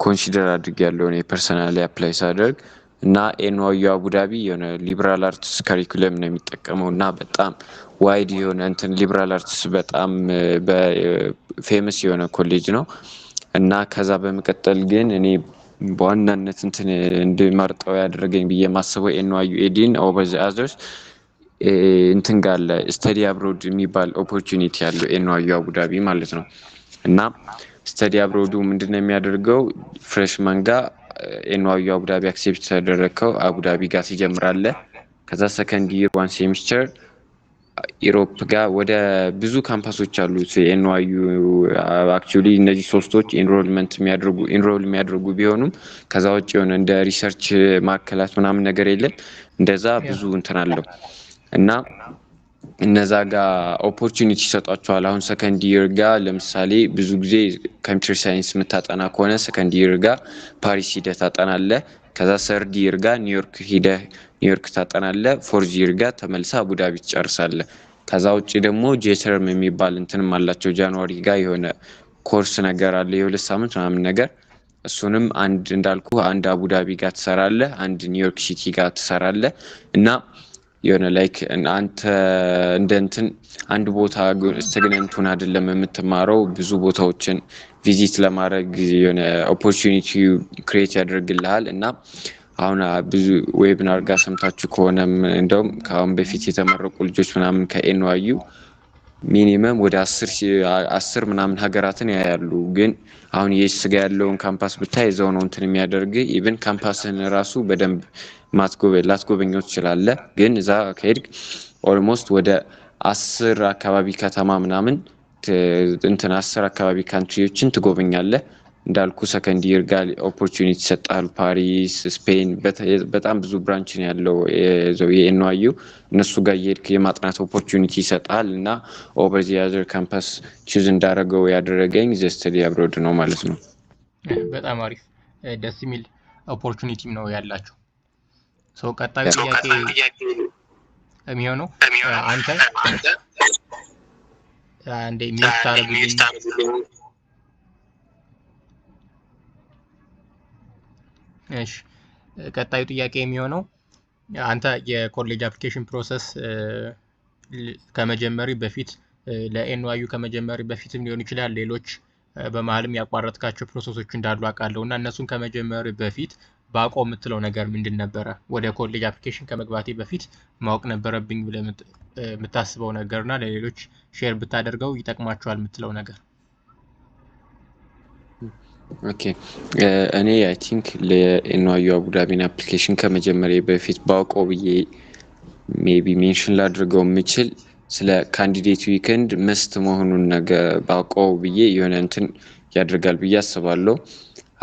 consider አድርጌያለሁ እኔ personally apply ሳደርግ። እና NYU Abu Dhabi የሆነ liberal arts curriculum ነው የሚጠቀመው እና በጣም wide የሆነ እንትን liberal arts በጣም famous የሆነ ኮሌጅ ነው። እና ከዛ በመቀጠል ግን እኔ በዋናነት እንትን እንድመርጠው ያደረገኝ ብዬ የማስበው NYU aid ን over the others እንትን ጋር አለ፣ study abroad የሚባል opportunity ያለው NYU Abu Dhabi ማለት ነው። እና study abroad ኡ ምንድነው የሚያደርገው? Freshman ጋር NYU Abu Dhabi accept ተደረግከው አቡዳቢ ጋር ትጀምራለህ። ከዛ second year one semester Europe ጋር ወደ ብዙ ካምፓሶች አሉት NYU። Actually እነዚህ ሶስቶች enrollment የሚያደርጉ enroll የሚያደርጉ ቢሆኑም ከዛ ውጭ የሆነ እንደ research ማዕከላት ምናምን ነገር የለም። እንደዛ ብዙ እንትን አለው እና እነዛ ጋር opportunity ይሰጧቸዋል። አሁን second year ጋር ለምሳሌ ብዙ ጊዜ computer science የምታጠና ከሆነ second year ጋር ፓሪስ ሂደህ ታጠናለህ። ከዛ third year ጋር ኒውዮርክ ሂደህ ኒውዮርክ ታጠናለህ። Fourth year ጋር ተመልሰህ አቡዳቢ ትጨርሳለህ። ከዛ ውጭ ደግሞ J term የሚባል እንትንም አላቸው። January ጋር የሆነ ኮርስ ነገር አለ፣ የ2 ሳምንት ምናምን ነገር። እሱንም አንድ እንዳልኩ አንድ አቡዳቢ ጋር ትሰራለህ፣ አንድ ኒውዮርክ ሲቲ ጋር ትሰራለህ። እና የሆነ like አንተ እንደ እንትን አንድ ቦታ stagnant ሆነህ አይደለም የምትማረው፣ ብዙ ቦታዎችን visit ለማድረግ የሆነ opportunity create ያደርግልሃል። እና አሁን ብዙ webinar ጋር ሰምታችሁ ከሆነም እንደውም ከአሁን በፊት የተመረቁ ልጆች ምናምን ከ NYU minimum ወደ 10 ምናምን ሀገራትን ያያሉ። ግን አሁን የስ ጋ ያለውን ካምፓስ ብታይ እዛው ነው እንትን የሚያደርግ። Even campus ን ራሱ በደንብ ላትጎበኘው ትችላለህ። ግን እዛ ከሄድክ almost ወደ 10 አካባቢ ከተማ ምናምን እንትን 10 አካባቢ country ዎችን ትጎበኛለህ። እንዳልኩ second year ጋር opportunity ይሰጣል። ፓሪስ፣ ስፔን በጣም ብዙ branch ነው ያለው የ NYU። እነሱ ጋር እየሄድክ የማጥናት opportunity ይሰጣል። እና over the other campus choose እንዳደረገው ያደረገኝ the study abroad ነው ማለት ነው። በጣም አሪፍ፣ ደስ የሚል opportunity ም ነው ያላቸው። So ቀጣዩ ጥያቄ የሚሆነው አንተ አንዴ mute ታደርጉልኝ። እሺ፣ ቀጣዩ ጥያቄ የሚሆነው አንተ የ college application process ከመጀመሪ በፊት፣ ለ NYU ከመጀመሪ በፊትም ሊሆን ይችላል፣ ሌሎች በመሀልም ያቋረጥካቸው process ኦች እንዳሉ አውቃለሁ፣ እና እነሱን ከመጀመሪ በፊት ባውቀው የምትለው ነገር ምንድን ነበረ? ወደ college application ከመግባቴ በፊት ማወቅ ነበረብኝ ብለህ የምታስበው ነገር እና ለሌሎች share ብታደርገው ይጠቅማቸዋል የምትለው ነገር? Okay፣ እኔ I think ለ NYU አቡዳቢን application ከመጀመሪያ በፊት ባውቀው ብዬ maybe mention ላድርገው የምችል ስለ candidate weekend must መሆኑን ነገ ባውቀው ብዬ የሆነ እንትን ያደርጋል ብዬ አስባለሁ።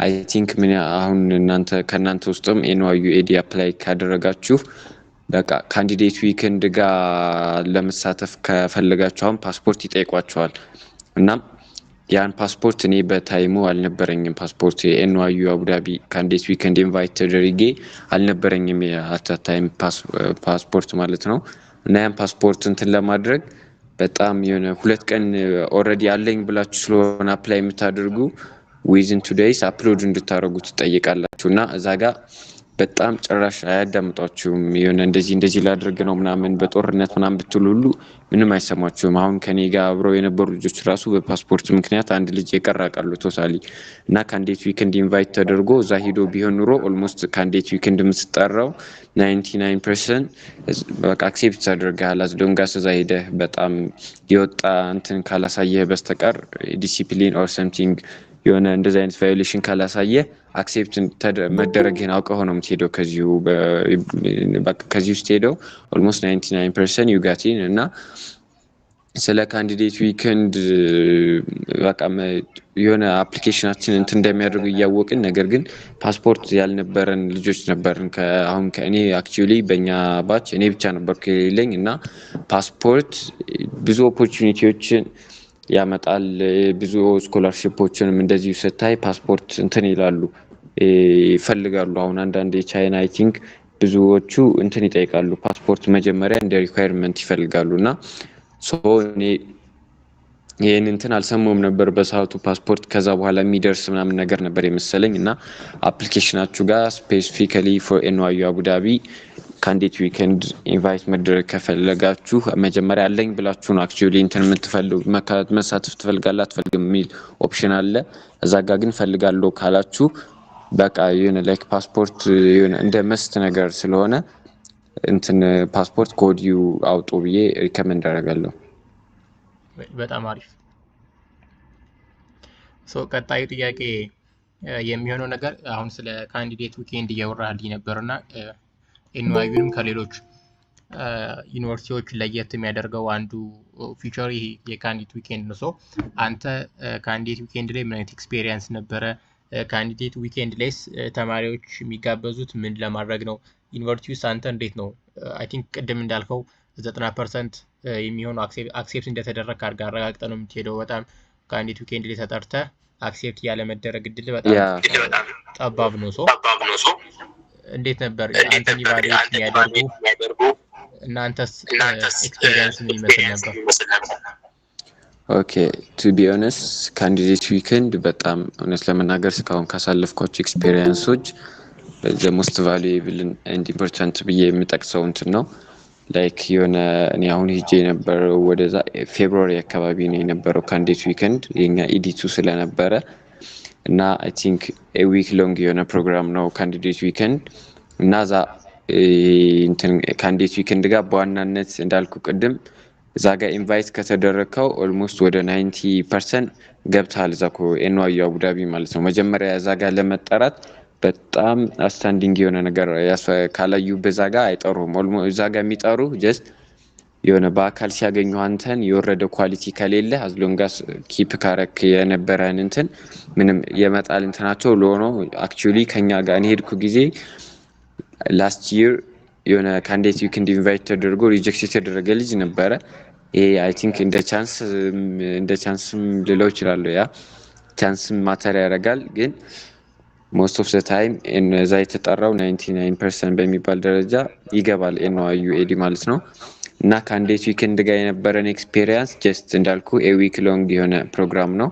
I think ምን አሁን እናንተ ከእናንተ ውስጥም NYU AD apply ካደረጋችሁ በቃ candidate weekend ጋር ለመሳተፍ ከፈለጋችሁ አሁን ፓስፖርት ይጠይቋቸዋል። እናም ያን ፓስፖርት እኔ በ time ኡ አልነበረኝም። ፓስፖርት የ NYU አቡዳቢ candidate weekend invite ተደርጌ አልነበረኝም at that time ፓስፖርት ማለት ነው። እና ያን ፓስፖርት እንትን ለማድረግ በጣም የሆነ 2 ቀን already አለኝ ብላችሁ ስለሆነ apply የምታደርጉ within 2 days upload እንድታደርጉ ትጠይቃላችሁ። እና እዛ ጋር በጣም ጭራሽ አያዳምጧችሁም። የሆነ እንደዚህ እንደዚህ ላደርግ ነው ምናምን በጦርነት ምናምን ብትሉ ሁሉ ምንም አይሰማችሁም። አሁን ከኔ ጋር አብረው የነበሩ ልጆች ራሱ በፓስፖርት ምክንያት አንድ ልጅ የቀረ አውቃለሁ totally። እና candidate weekend invite ተደርጎ እዛ ሂዶ ቢሆን ኑሮ almost candidate weekend የምትጠራው 99% በቃ accept ተደርገሃል። As long as እዛ ሄደህ በጣም የወጣ እንትን ካላሳየህ በስተቀር፣ discipline or something የሆነ እንደዚህ አይነት violation ካላሳየ accept መደረግህን አውቀህ ነው የምትሄደው። ከዚህ ውስጥ ሄደው almost 99% you got in። እና ስለ candidate weekend በቃ የሆነ application ኣችን እንትን እንደሚያደርጉ እያወቅን ነገር ግን ፓስፖርት ያልነበረን ልጆች ነበርን። አሁን ከእኔ actually በእኛ batch እኔ ብቻ ነበርኩ የሌለኝ። እና ፓስፖርት ብዙ opportunity ዎችን ያመጣል። ብዙ scholarship ኦችንም እንደዚሁ ስታይ ፓስፖርት እንትን ይላሉ፣ ይፈልጋሉ። አሁን አንዳንድ የቻይና I think ብዙዎቹ እንትን ይጠይቃሉ፣ ፓስፖርት መጀመሪያ እንደ requirement ይፈልጋሉ። እና so እኔ ይህን እንትን አልሰማሁም ነበር በሰዓቱ። ፓስፖርት ከዛ በኋላ የሚደርስ ምናምን ነገር ነበር የመሰለኝ። እና application ኣችሁ ጋር specifically for NYU አቡዳቢ candidate weekend invite መደረግ ከፈለጋችሁ መጀመሪያ አለኝ ብላችሁ ነው actually እንትን የምትፈልጉ፣ መሳተፍ ትፈልጋለህ አትፈልግም የሚል option አለ። እዛ ጋ ግን ፈልጋለሁ ካላችሁ በቃ የሆነ like ፓስፖርት የሆነ እንደ must ነገር ስለሆነ እንትን ፓስፖርት ከወዲሁ አውጡ ብዬ recommend አደርጋለሁ። በጣም አሪፍ። So ቀጣዩ ጥያቄ የሚሆነው ነገር አሁን ስለ candidate weekend እያወራህልኝ ነበር እና NYU ንም ከሌሎች ዩኒቨርሲቲዎች ለየት የሚያደርገው አንዱ feature ይሄ የ candidate weekend ነው። So አንተ candidate weekend ላይ ምን አይነት experience ነበረ? Candidate weekend ላይስ ተማሪዎች የሚጋበዙት ምን ለማድረግ ነው? ዩኒቨርሲቲ ውስጥ አንተ እንዴት ነው? I think ቅድም እንዳልከው 90% የሚሆኑ accept እንደተደረግ አድርገህ አረጋግጠህ ነው የምትሄደው። በጣም candidate weekend ላይ ተጠርተህ accept ያለመደረግ እድል በጣም ጠባብ ነው። So እንዴት ነበር አንተን evaluate የሚያደርጉ? እናንተስ experience ምን ይመስል ነበር? Okay, to be honest, candidate weekend በጣም እውነት ለመናገር እስካሁን ካሳለፍኳቸው experience ኦች the most valuable and important ብዬ የምጠቅሰው እንትን ነው። Like የሆነ እኔ አሁን ሄጄ የነበረው ወደዛ February አካባቢ ነው የነበረው candidate weekend፣ የኛ ED 2 ስለነበረ። እና I think week long የሆነ ፕሮግራም ነው candidate weekend። እና እዛ candidate weekend ጋር በዋናነት እንዳልኩ ቅድም እዛ ጋር invite ከተደረግከው almost ወደ 90% ገብተሃል። እዛ NYU አቡዳቢ ማለት ነው። መጀመሪያ እዛ ጋር ለመጠራት በጣም outstanding የሆነ ነገር ካላዩ በዛ ጋር አይጠሩም። እዛ ጋር የሚጠሩ just የሆነ በአካል ሲያገኙ አንተን የወረደ quality ከሌለ፣ as long as keep ካረክ የነበረህን እንትን ምንም የመጣል እንትናቸው low ነው። Actually ከኛ ጋር እኔ ሄድኩ ጊዜ last year የሆነ candidate weekend invite ተደርጎ reject የተደረገ ልጅ ነበረ። ይሄ I think እንደ chance ም ልለው እችላለሁ። Yeah, chance ም matter ያደርጋል፣ ግን most of the time እዛ የተጠራው 99% በሚባል ደረጃ ይገባል NYU AD ማለት ነው። እና candidate weekend ጋር የነበረን experience just እንዳልኩ a week long የሆነ ፕሮግራም ነው።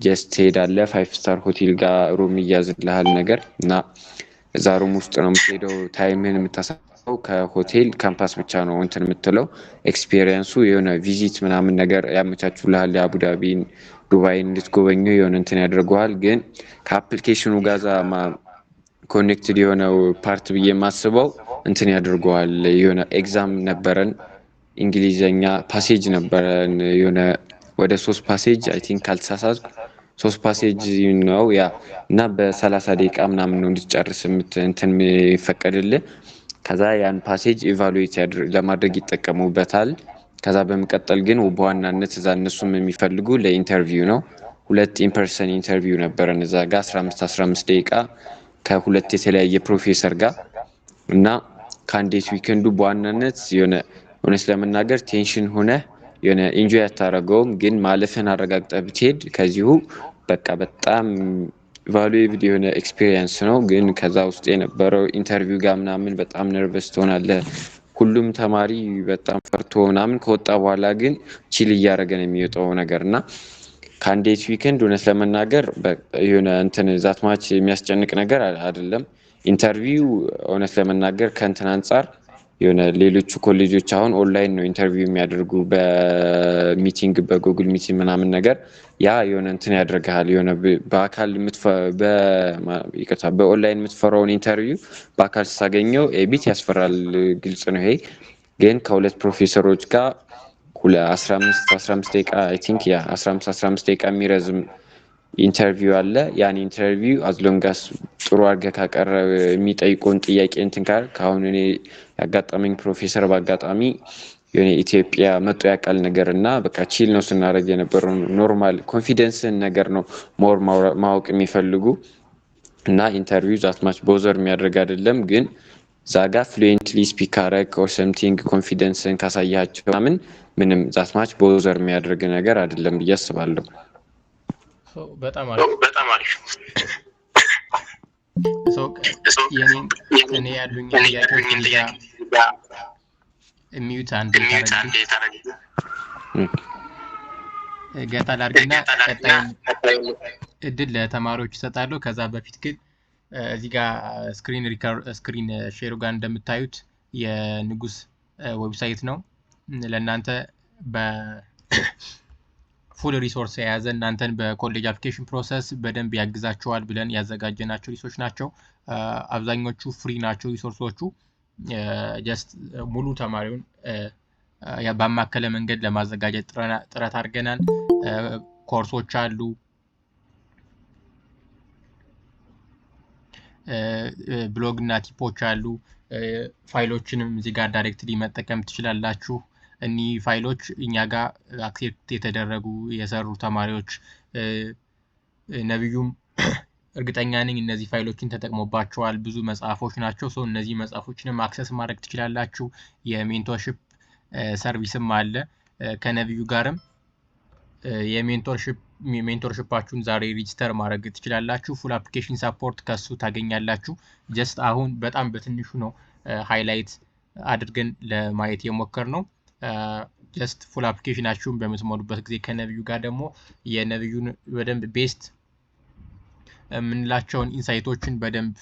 Just ትሄዳለህ፣ five star ሆቴል ጋር room ይያዝልሃል ነገር እና እዛ room ውስጥ ነው የምትሄደው። Time ህን የምታሳልፈው ከሆቴል ካምፓስ ብቻ ነው እንትን የምትለው። Experience ኡ የሆነ visit ምናምን ነገር ያመቻቹልሃል። የአቡዳቢን፣ ዱባይን እንድትጎበኙ የሆነ እንትን ያደርገዋል። ግን ከ application ኑ ጋዛ connected የሆነው part ብዬ የማስበው እንትን ያደርገዋል። የሆነ exam ነበረን፣ እንግሊዘኛ passage ነበረን። የሆነ ወደ ሶስት passage፣ I think ካልተሳሳትኩ ሶስት passage ነው፣ yeah። እና በ30 ደቂቃ ምናምን ነው እንድትጨርስ እንትን የሚፈቀድልህ። ከዛ ያን passage evaluate ለማድረግ ይጠቀሙበታል። ከዛ በመቀጠል ግን በዋናነት እዛ እነሱም የሚፈልጉ ለ interview ነው። ሁለት in-person interview ነበረን እዛ ጋር፣ 15 15 ደቂቃ ከሁለት የተለያየ ፕሮፌሰር ጋር። እና candidate weekend ኡ በዋናነት የሆነ እውነት ለመናገር tension ሆነ የሆነ enjoy አታደርገውም፣ ግን ማለፍን አረጋግጠህ ብትሄድ ከዚሁ በቃ በጣም valuable የሆነ experience ነው። ግን ከዛ ውስጥ የነበረው interview ጋር ምናምን በጣም nervous ትሆናለህ። ሁሉም ተማሪ በጣም ፈርቶ ምናምን ከወጣ በኋላ ግን chill እያደረገ ነው የሚወጣው ነገር። እና candidate weekend እውነት ለመናገር የሆነ እንትን that much የሚያስጨንቅ ነገር አይደለም። Interview እውነት ለመናገር ከእንትን አንጻር የሆነ ሌሎቹ ኮሌጆች አሁን ኦንላይን ነው interview የሚያደርጉ፣ በ meeting፣ በ Google Meeting ምናምን ነገር። ያ የሆነ እንትን ያደርግሃል። የሆነ በአካል፣ ይቅርታ፣ በኦንላይን የምትፈራውን interview በአካል ስታገኘው a bit ያስፈራል። ግልጽ ነው ይሄ። ግን ከሁለት ፕሮፌሰሮች ጋር 15 15 ደቂቃ፣ I think, yeah, 15 15 ደቂቃ የሚረዝም interview አለ። ያን interview as long as ጥሩ አድርገህ ካቀረብ፣ የሚጠይቁን ጥያቄ እንትን ካል፣ አሁን እኔ ያጋጠመኝ ፕሮፌሰር በአጋጣሚ የሆነ ኢትዮጵያ መጦ ያውቃል ነገር እና በቃ chill ነው ስናደርግ የነበረው። Normal confidence ን ነገር ነው more ማወቅ የሚፈልጉ። እና interview that much bother የሚያደርግ አይደለም። ግን እዛ ጋ fluently speak አረግ or something confidence ን ካሳያቸው ምናምን ምንም that much bother የሚያደርግ ነገር አይደለም ብዬ አስባለሁ። በጣም አሪፍ። በጣም አሪፍ። እኔ ያሉኝ ጥያቄዎች እዚህ ጋር mute አንዴ ታረግ ገታ ላድርግና ቀጣዩን እድል ለተማሪዎች ይሰጣለሁ። ከዛ በፊት ግን እዚህ ጋር screen share ኡ ጋር እንደምታዩት የንጉስ website ነው። ለእናንተ በ full resource የያዘ፣ እናንተን በ college application process በደንብ ያግዛቸዋል ብለን ያዘጋጀናቸው resource ኦች ናቸው። አብዛኞቹ free ናቸው resource ኦቹ። Just ሙሉ ተማሪውን ባማከለ መንገድ ለማዘጋጀት ጥረት አድርገናል። ኮርሶች አሉ፣ ብሎግ እና tip ኦች አሉ። ፋይሎችንም እዚህ ጋር directly መጠቀም ትችላላችሁ። እኒህ ፋይሎች እኛ ጋር accept የተደረጉ የሰሩ ተማሪዎች፣ ነቢዩም እርግጠኛ ነኝ እነዚህ ፋይሎችን ተጠቅሞባቸዋል። ብዙ መጽሐፎች ናቸው። So እነዚህ መጽሐፎችንም access ማድረግ ትችላላችሁ። የ mentorship service ም አለ። ከነቢዩ ጋርም የ mentorship ኣችሁን ዛሬ register ማድረግ ትችላላችሁ። Full application support ከሱ ታገኛላችሁ። Just አሁን በጣም በትንሹ ነው highlight አድርገን ለማየት የሞከርነው። Just full application ኣችሁን በምትሞሉበት ጊዜ ከነቢዩ ጋር ደግሞ የነቢዩን በደንብ best የምንላቸውን insight ኦችን በደንብ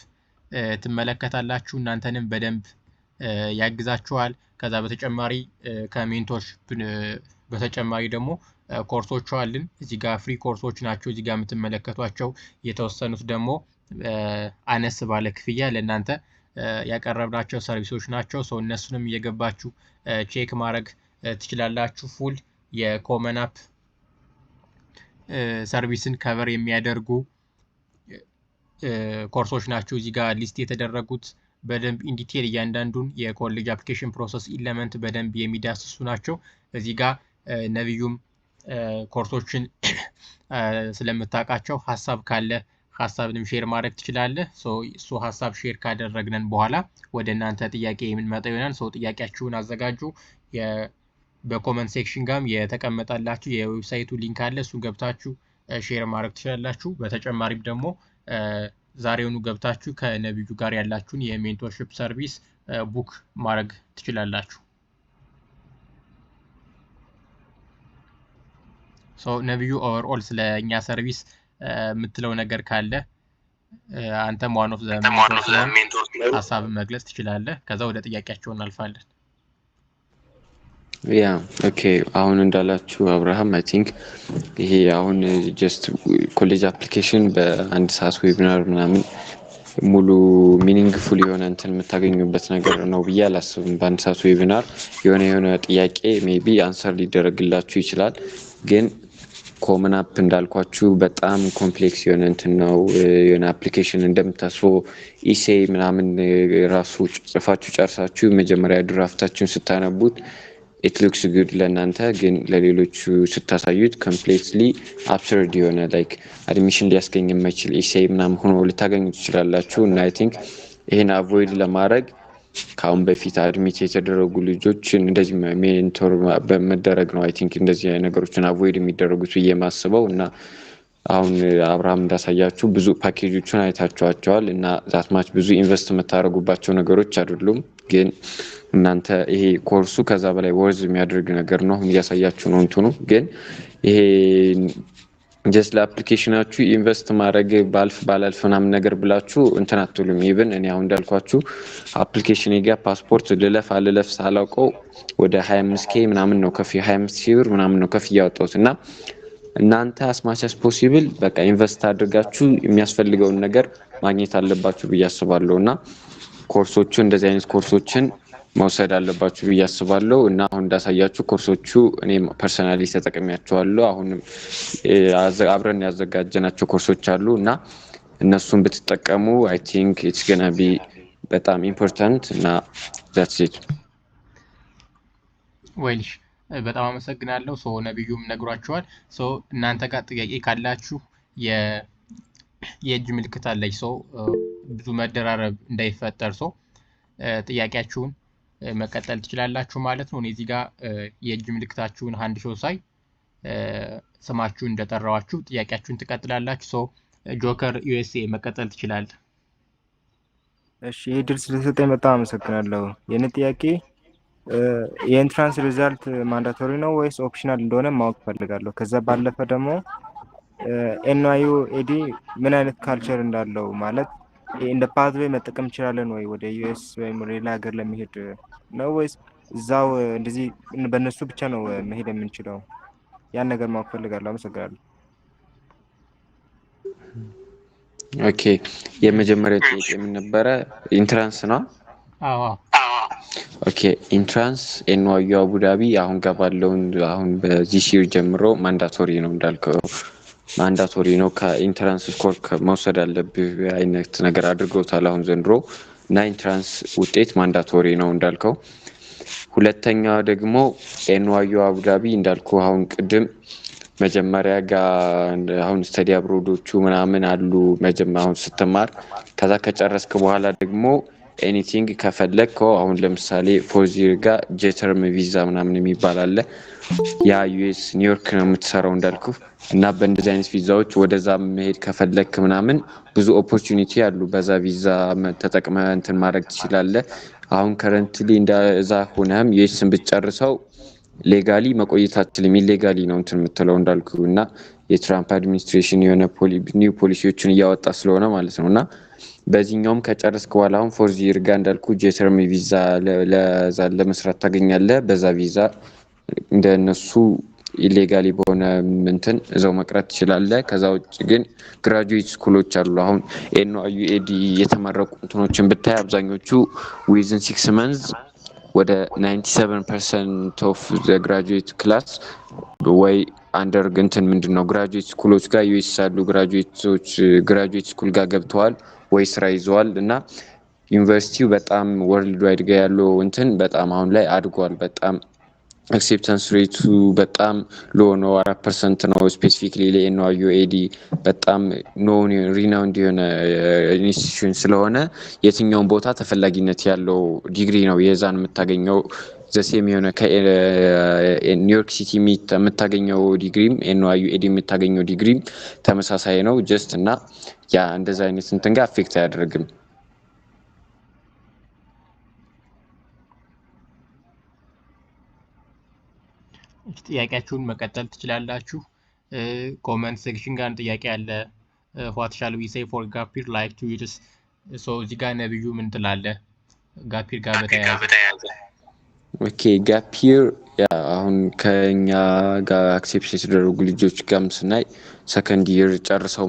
ትመለከታላችሁ። እናንተንም በደንብ ያግዛችኋል። ከዛ በተጨማሪ ከ mentorship በተጨማሪ ደግሞ ኮርሶቹ አልን። እዚህ ጋር free ኮርሶች ናቸው እዚህ ጋር የምትመለከቷቸው። የተወሰኑት ደግሞ አነስ ባለ ክፍያ ለእናንተ ያቀረብናቸው service ኦች ናቸው። So እነሱንም እየገባችሁ check ማድረግ ትችላላችሁ። Full የ Common App service ን cover የሚያደርጉ ኮርሶች ናቸው እዚህ ጋር list የተደረጉት። በደንብ in detail እያንዳንዱን የ college application process element በደንብ የሚዳስሱ ናቸው። እዚህ ጋር ነቢዩም ኮርሶችን ስለምታውቃቸው ሀሳብ ካለ ሀሳብንም share ማድረግ ትችላለህ። እሱ ሀሳብ share ካደረግነን በኋላ ወደ እናንተ ጥያቄ የምንመጣ ይሆናል። So ጥያቄያችሁን አዘጋጁ። በ comment section ጋም የተቀመጠላችሁ የ website ኡ link አለ። እሱን ገብታችሁ share ማድረግ ትችላላችሁ። በተጨማሪም ደግሞ ዛሬውኑ ገብታችሁ ከነቢዩ ጋር ያላችሁን የ mentorship service book ማድረግ ትችላላችሁ። So ነቢዩ፣ overall ስለ እኛ service የምትለው ነገር ካለ አንተም one of the mentor ሀሳብን መግለጽ ትችላለህ። ከዛ ወደ ጥያቄያቸው እናልፋለን። Yeah, okay። አሁን እንዳላችሁ አብርሃም፣ I think ይሄ አሁን just college application በአንድ ሰዓት webinar ምናምን ሙሉ meaningful የሆነ እንትን የምታገኙበት ነገር ነው ብዬ አላስብም። በአንድ ሰዓት webinar የሆነ የሆነ ጥያቄ maybe answer ሊደረግላችሁ ይችላል፣ ግን Common App እንዳልኳችሁ በጣም complex የሆነ እንትን ነው። የሆነ application እንደምታስበው essay ምናምን ራሱ ጽፋችሁ ጨርሳችሁ መጀመሪያ draft ኣችሁን ስታነቡት it looks good ለእናንተ፣ ግን ለሌሎቹ ስታሳዩት completely absurd የሆነ like admission ሊያስገኝ የማይችል essay ምናምን ሆኖ ልታገኙ ትችላላችሁ። እና I think ይህን avoid ለማድረግ ከአሁን በፊት admit የተደረጉ ልጆችን እንደዚህ mentor በመደረግ ነው I think እንደዚህ ነገሮችን avoid የሚደረጉት ብዬ የማስበው። እና አሁን አብርሃም እንዳሳያችሁ ብዙ ፓኬጆቹን አይታችኋቸዋል እና that much ብዙ invest የምታደርጉባቸው ነገሮች አይደሉም። ግን እናንተ ይሄ ኮርሱ ከዛ በላይ worth የሚያደርግ ነገር ነው። አሁን እያሳያችሁ ነው እንትኑ፣ ግን ይሄ just ለ application ኣችሁ invest ማድረግ ባልፍ ባላልፍ ምናምን ነገር ብላችሁ እንትን አትሉም። Even እኔ አሁን እንዳልኳችሁ application ጋር ፓስፖርት ልለፍ አልለፍ ሳላውቀው ወደ 25 K ምናምን ነው ከፍ 25 ሺህ ብር ምናምን ነው ከፍ እያወጣሁት። እና እናንተ as much as possible በቃ invest አድርጋችሁ የሚያስፈልገውን ነገር ማግኘት አለባችሁ ብዬ አስባለሁ። እና ኮርሶቹ እንደዚህ አይነት ኮርሶችን መውሰድ አለባችሁ ብዬ አስባለሁ። እና አሁን እንዳሳያችሁ ኮርሶቹ እኔም personally ተጠቅሚያቸዋለሁ። አሁንም አብረን ያዘጋጀናቸው ኮርሶች አሉ እና እነሱን ብትጠቀሙ I think it's gonna be በጣም important እና that's it። ወይልሽ በጣም አመሰግናለሁ። So ነቢዩም ነግሯቸዋል። So እናንተ ጋር ጥያቄ ካላችሁ የእጅ ምልክት አለች። So ብዙ መደራረብ እንዳይፈጠር so ጥያቄያችሁን መቀጠል ትችላላችሁ ማለት ነው። እኔ እዚህ ጋር የእጅ ምልክታችሁን hand show ሳይ ስማችሁን እንደጠራዋችሁ ጥያቄያችሁን ትቀጥላላችሁ። So ጆከር ዩኤስኤ መቀጠል ትችላለህ። እሺ፣ ይህ እድል ስለተሰጠኝ በጣም አመሰግናለሁ። የኔ ጥያቄ የ entrance result mandatory ነው ወይስ optional እንደሆነ ማወቅ እፈልጋለሁ። ከዛ ባለፈ ደግሞ NYU AD ምን አይነት culture እንዳለው፣ ማለት እንደ pathway መጠቀም እንችላለን ወይ ወደ US ወይም ወደ ሌላ ሀገር ለመሄድ ነው ወይስ እዛው እንደዚህ በእነሱ ብቻ ነው መሄድ የምንችለው? ያን ነገር ማወቅ እፈልጋለሁ። አመሰግናለሁ። Okay፣ የመጀመሪያው ጥያቄ ምን ነበረ? Entrance ነው። አዎ። Okay፣ entrance NYU አቡዳቢ አሁን ጋር ባለውን አሁን በዚህ year ጀምሮ mandatory ነው፣ እንዳልከው mandatory ነው። ከ entrance score መውሰድ አለብህ አይነት ነገር አድርገውታል አሁን ዘንድሮ። እና entrance ውጤት mandatory ነው እንዳልከው። ሁለተኛ ደግሞ NYU Abu Dhabi እንዳልኩ አሁን ቅድም መጀመሪያ ጋር አሁን study abroad ኦቹ ምናምን አሉ መጀመሪያ አሁን ስትማር፣ ከዛ ከጨረስክ በኋላ ደግሞ anything ከፈለግከው አሁን ለምሳሌ fourth year ጋር J-term ቪዛ ምናምን የሚባል አለ። ያ US ኒውዮርክ ነው የምትሰራው እንዳልኩ እና በእንደዚህ አይነት ቪዛዎች ወደዛ መሄድ ከፈለግክ ምናምን ብዙ opportunity አሉ። በዛ ቪዛ ተጠቅመህ እንትን ማድረግ ትችላለህ። አሁን currently እንደዛ ሆነህም US ን ብትጨርሰው legally መቆየት አትችልም። Illegally ነው እንትን የምትለው እንዳልኩ እና የትራምፕ administration የሆነ new ፖሊሲዎችን እያወጣ ስለሆነ ማለት ነው። እና በዚህኛውም ከጨረስክ በኋላ አሁን fourth year ጋር እንዳልኩ J-term ቪዛ ለዛ ለመስራት ታገኛለህ። በዛ ቪዛ እንደነሱ illegally በሆነ እንትን እዛው መቅረት ትችላለህ። ከዛ ውጭ ግን graduate school ኦች አሉ። አሁን NYUAD የተመረቁ እንትኖችን ብታይ አብዛኞቹ within 6 months ወደ 97% of graduate class ወይ under እንትን ምንድን ነው graduate school ኦች ጋር US ያሉ graduate ኦች graduate school ጋር ገብተዋል ወይ ስራ ይዘዋል። እና ዩኒቨርሲቲው በጣም worldwide ጋር ያለው እንትን በጣም አሁን ላይ አድጓል። በጣም acceptance rate ኡ በጣም low ነው፣ 4% ነው። Specifically ለ NYUAD በጣም known renowned የሆነ institution ስለሆነ የትኛውን ቦታ ተፈላጊነት ያለው ዲግሪ ነው የዛን የምታገኘው። The same የሆነ ከኒውዮርክ ሲቲ የምታገኘው ዲግሪም NYUAD የምታገኘው ዲግሪም ተመሳሳይ ነው just እና ያ እንደዛ አይነት እንትን ጋር affect አያደርግም። ጥያቄያችሁን መቀጠል ትችላላችሁ። Comment section ጋር ጥያቄ አለ። What shall we say for gap year like 2 years? So እዚህ ጋር ነብዩ ምን ትላለህ? Gap year ጋር በተያያዘ። Okay, gap year አሁን ከኛ ጋር accept የተደረጉ ልጆች ጋርም ስናይ second year ጨርሰው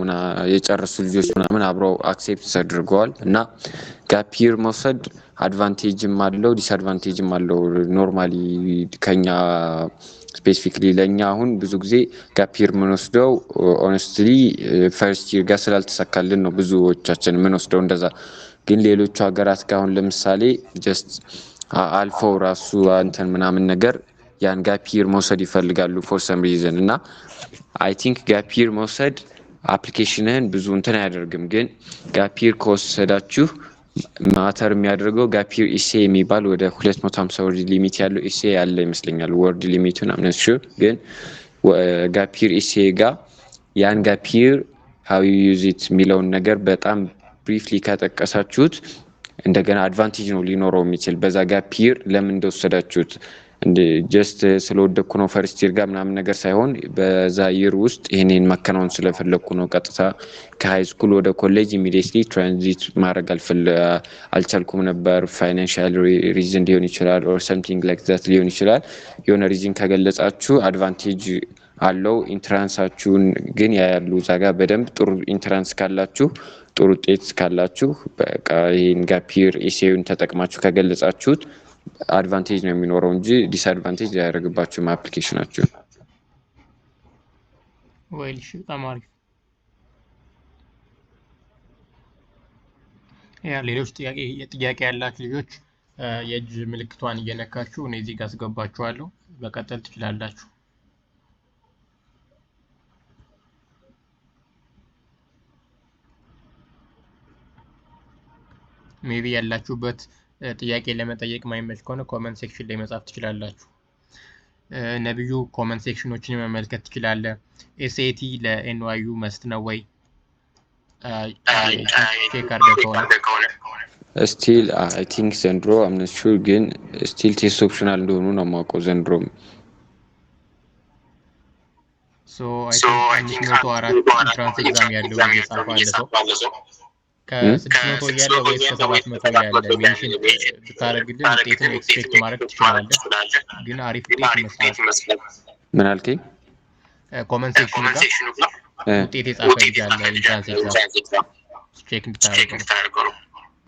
የጨረሱ ልጆች ምናምን አብረው accept ተደርገዋል። እና gap year መውሰድ advantage ም አለው disadvantage ም አለው። Normally ከኛ specifically ለእኛ አሁን ብዙ ጊዜ gap year የምንወስደው honestly first year ጋር ስላልተሳካልን ነው ብዙዎቻችን የምንወስደው እንደዛ። ግን ሌሎቹ ሀገራት ጋር አሁን ለምሳሌ just አልፈው ራሱ እንትን ምናምን ነገር ያን gap year መውሰድ ይፈልጋሉ for some reason። እና I think gap year መውሰድ application ህን ብዙ እንትን አያደርግም። ግን gap year ከወሰዳችሁ matter የሚያደርገው gap year essay የሚባል ወደ 250 word limit ያለው essay ያለ ይመስለኛል። Word limit ኡን I'm not sure፣ ግን gap year essay ጋር ያን gap year how you use it የሚለውን ነገር በጣም briefly ከጠቀሳችሁት እንደገና advantage ነው ሊኖረው የሚችል። በዛ gap year ለምን እንደወሰዳችሁት just ስለወደኩ ነው first year ጋር ምናምን ነገር ሳይሆን በዛ year ውስጥ ይህንን ማከናወን ስለፈለግኩ ነው። ቀጥታ ከ high school ወደ ኮሌጅ immediately transit ማድረግ አልቻልኩም ነበር። Financial reason ሊሆን ይችላል or something like that ሊሆን ይችላል። የሆነ reason ከገለጻችሁ advantage አለው። Entrance ኣችሁን ግን ያያሉ እዛ ጋር በደንብ። ጥሩ entrance ካላችሁ፣ ጥሩ ውጤት ካላችሁ፣ በቃ ይህን gap year essay ውን ተጠቅማችሁ ከገለጻችሁት advantage ነው የሚኖረው እንጂ disadvantage አያደርግባችሁም application ኣችሁ። Well፣ እሺ፣ በጣም አሪፍ። Yeah፣ ሌሎች ጥያቄ ያላችሁ ልጆች የእጅ ምልክቷን እየነካችሁ እኔ እዚህ ጋር አስገባችኋለሁ። መቀጠል ትችላላችሁ። Maybe ያላችሁበት ጥያቄ ለመጠየቅ ማይመች ከሆነ comment section ላይ መጻፍ ትችላላችሁ። ነቢዩ comment section ኦችን መመልከት ትችላለህ። SAT ለ NYU must ነው ወይ? Check አድርገህ ከሆነ። Still I think ዘንድሮ I'm not sure፣ ግን still test optional እንደሆኑ ነው የማውቀው ዘንድሮም። So I think 504 entrance exam ያለው እየጻፈ አለ ሰው። ከ600 እያለ ወይስ ከ700 እያለ mention ብታደርግልን ውጤትን expect ማድረግ ትችላለህ። ግን አሪፍ ውጤት ይመስላል። ምን አልከኝ? Comment section ኡ ጋር ውጤት የጻፈ ልጅ አለ፣ entrance exam check እንድታደርገው ነው።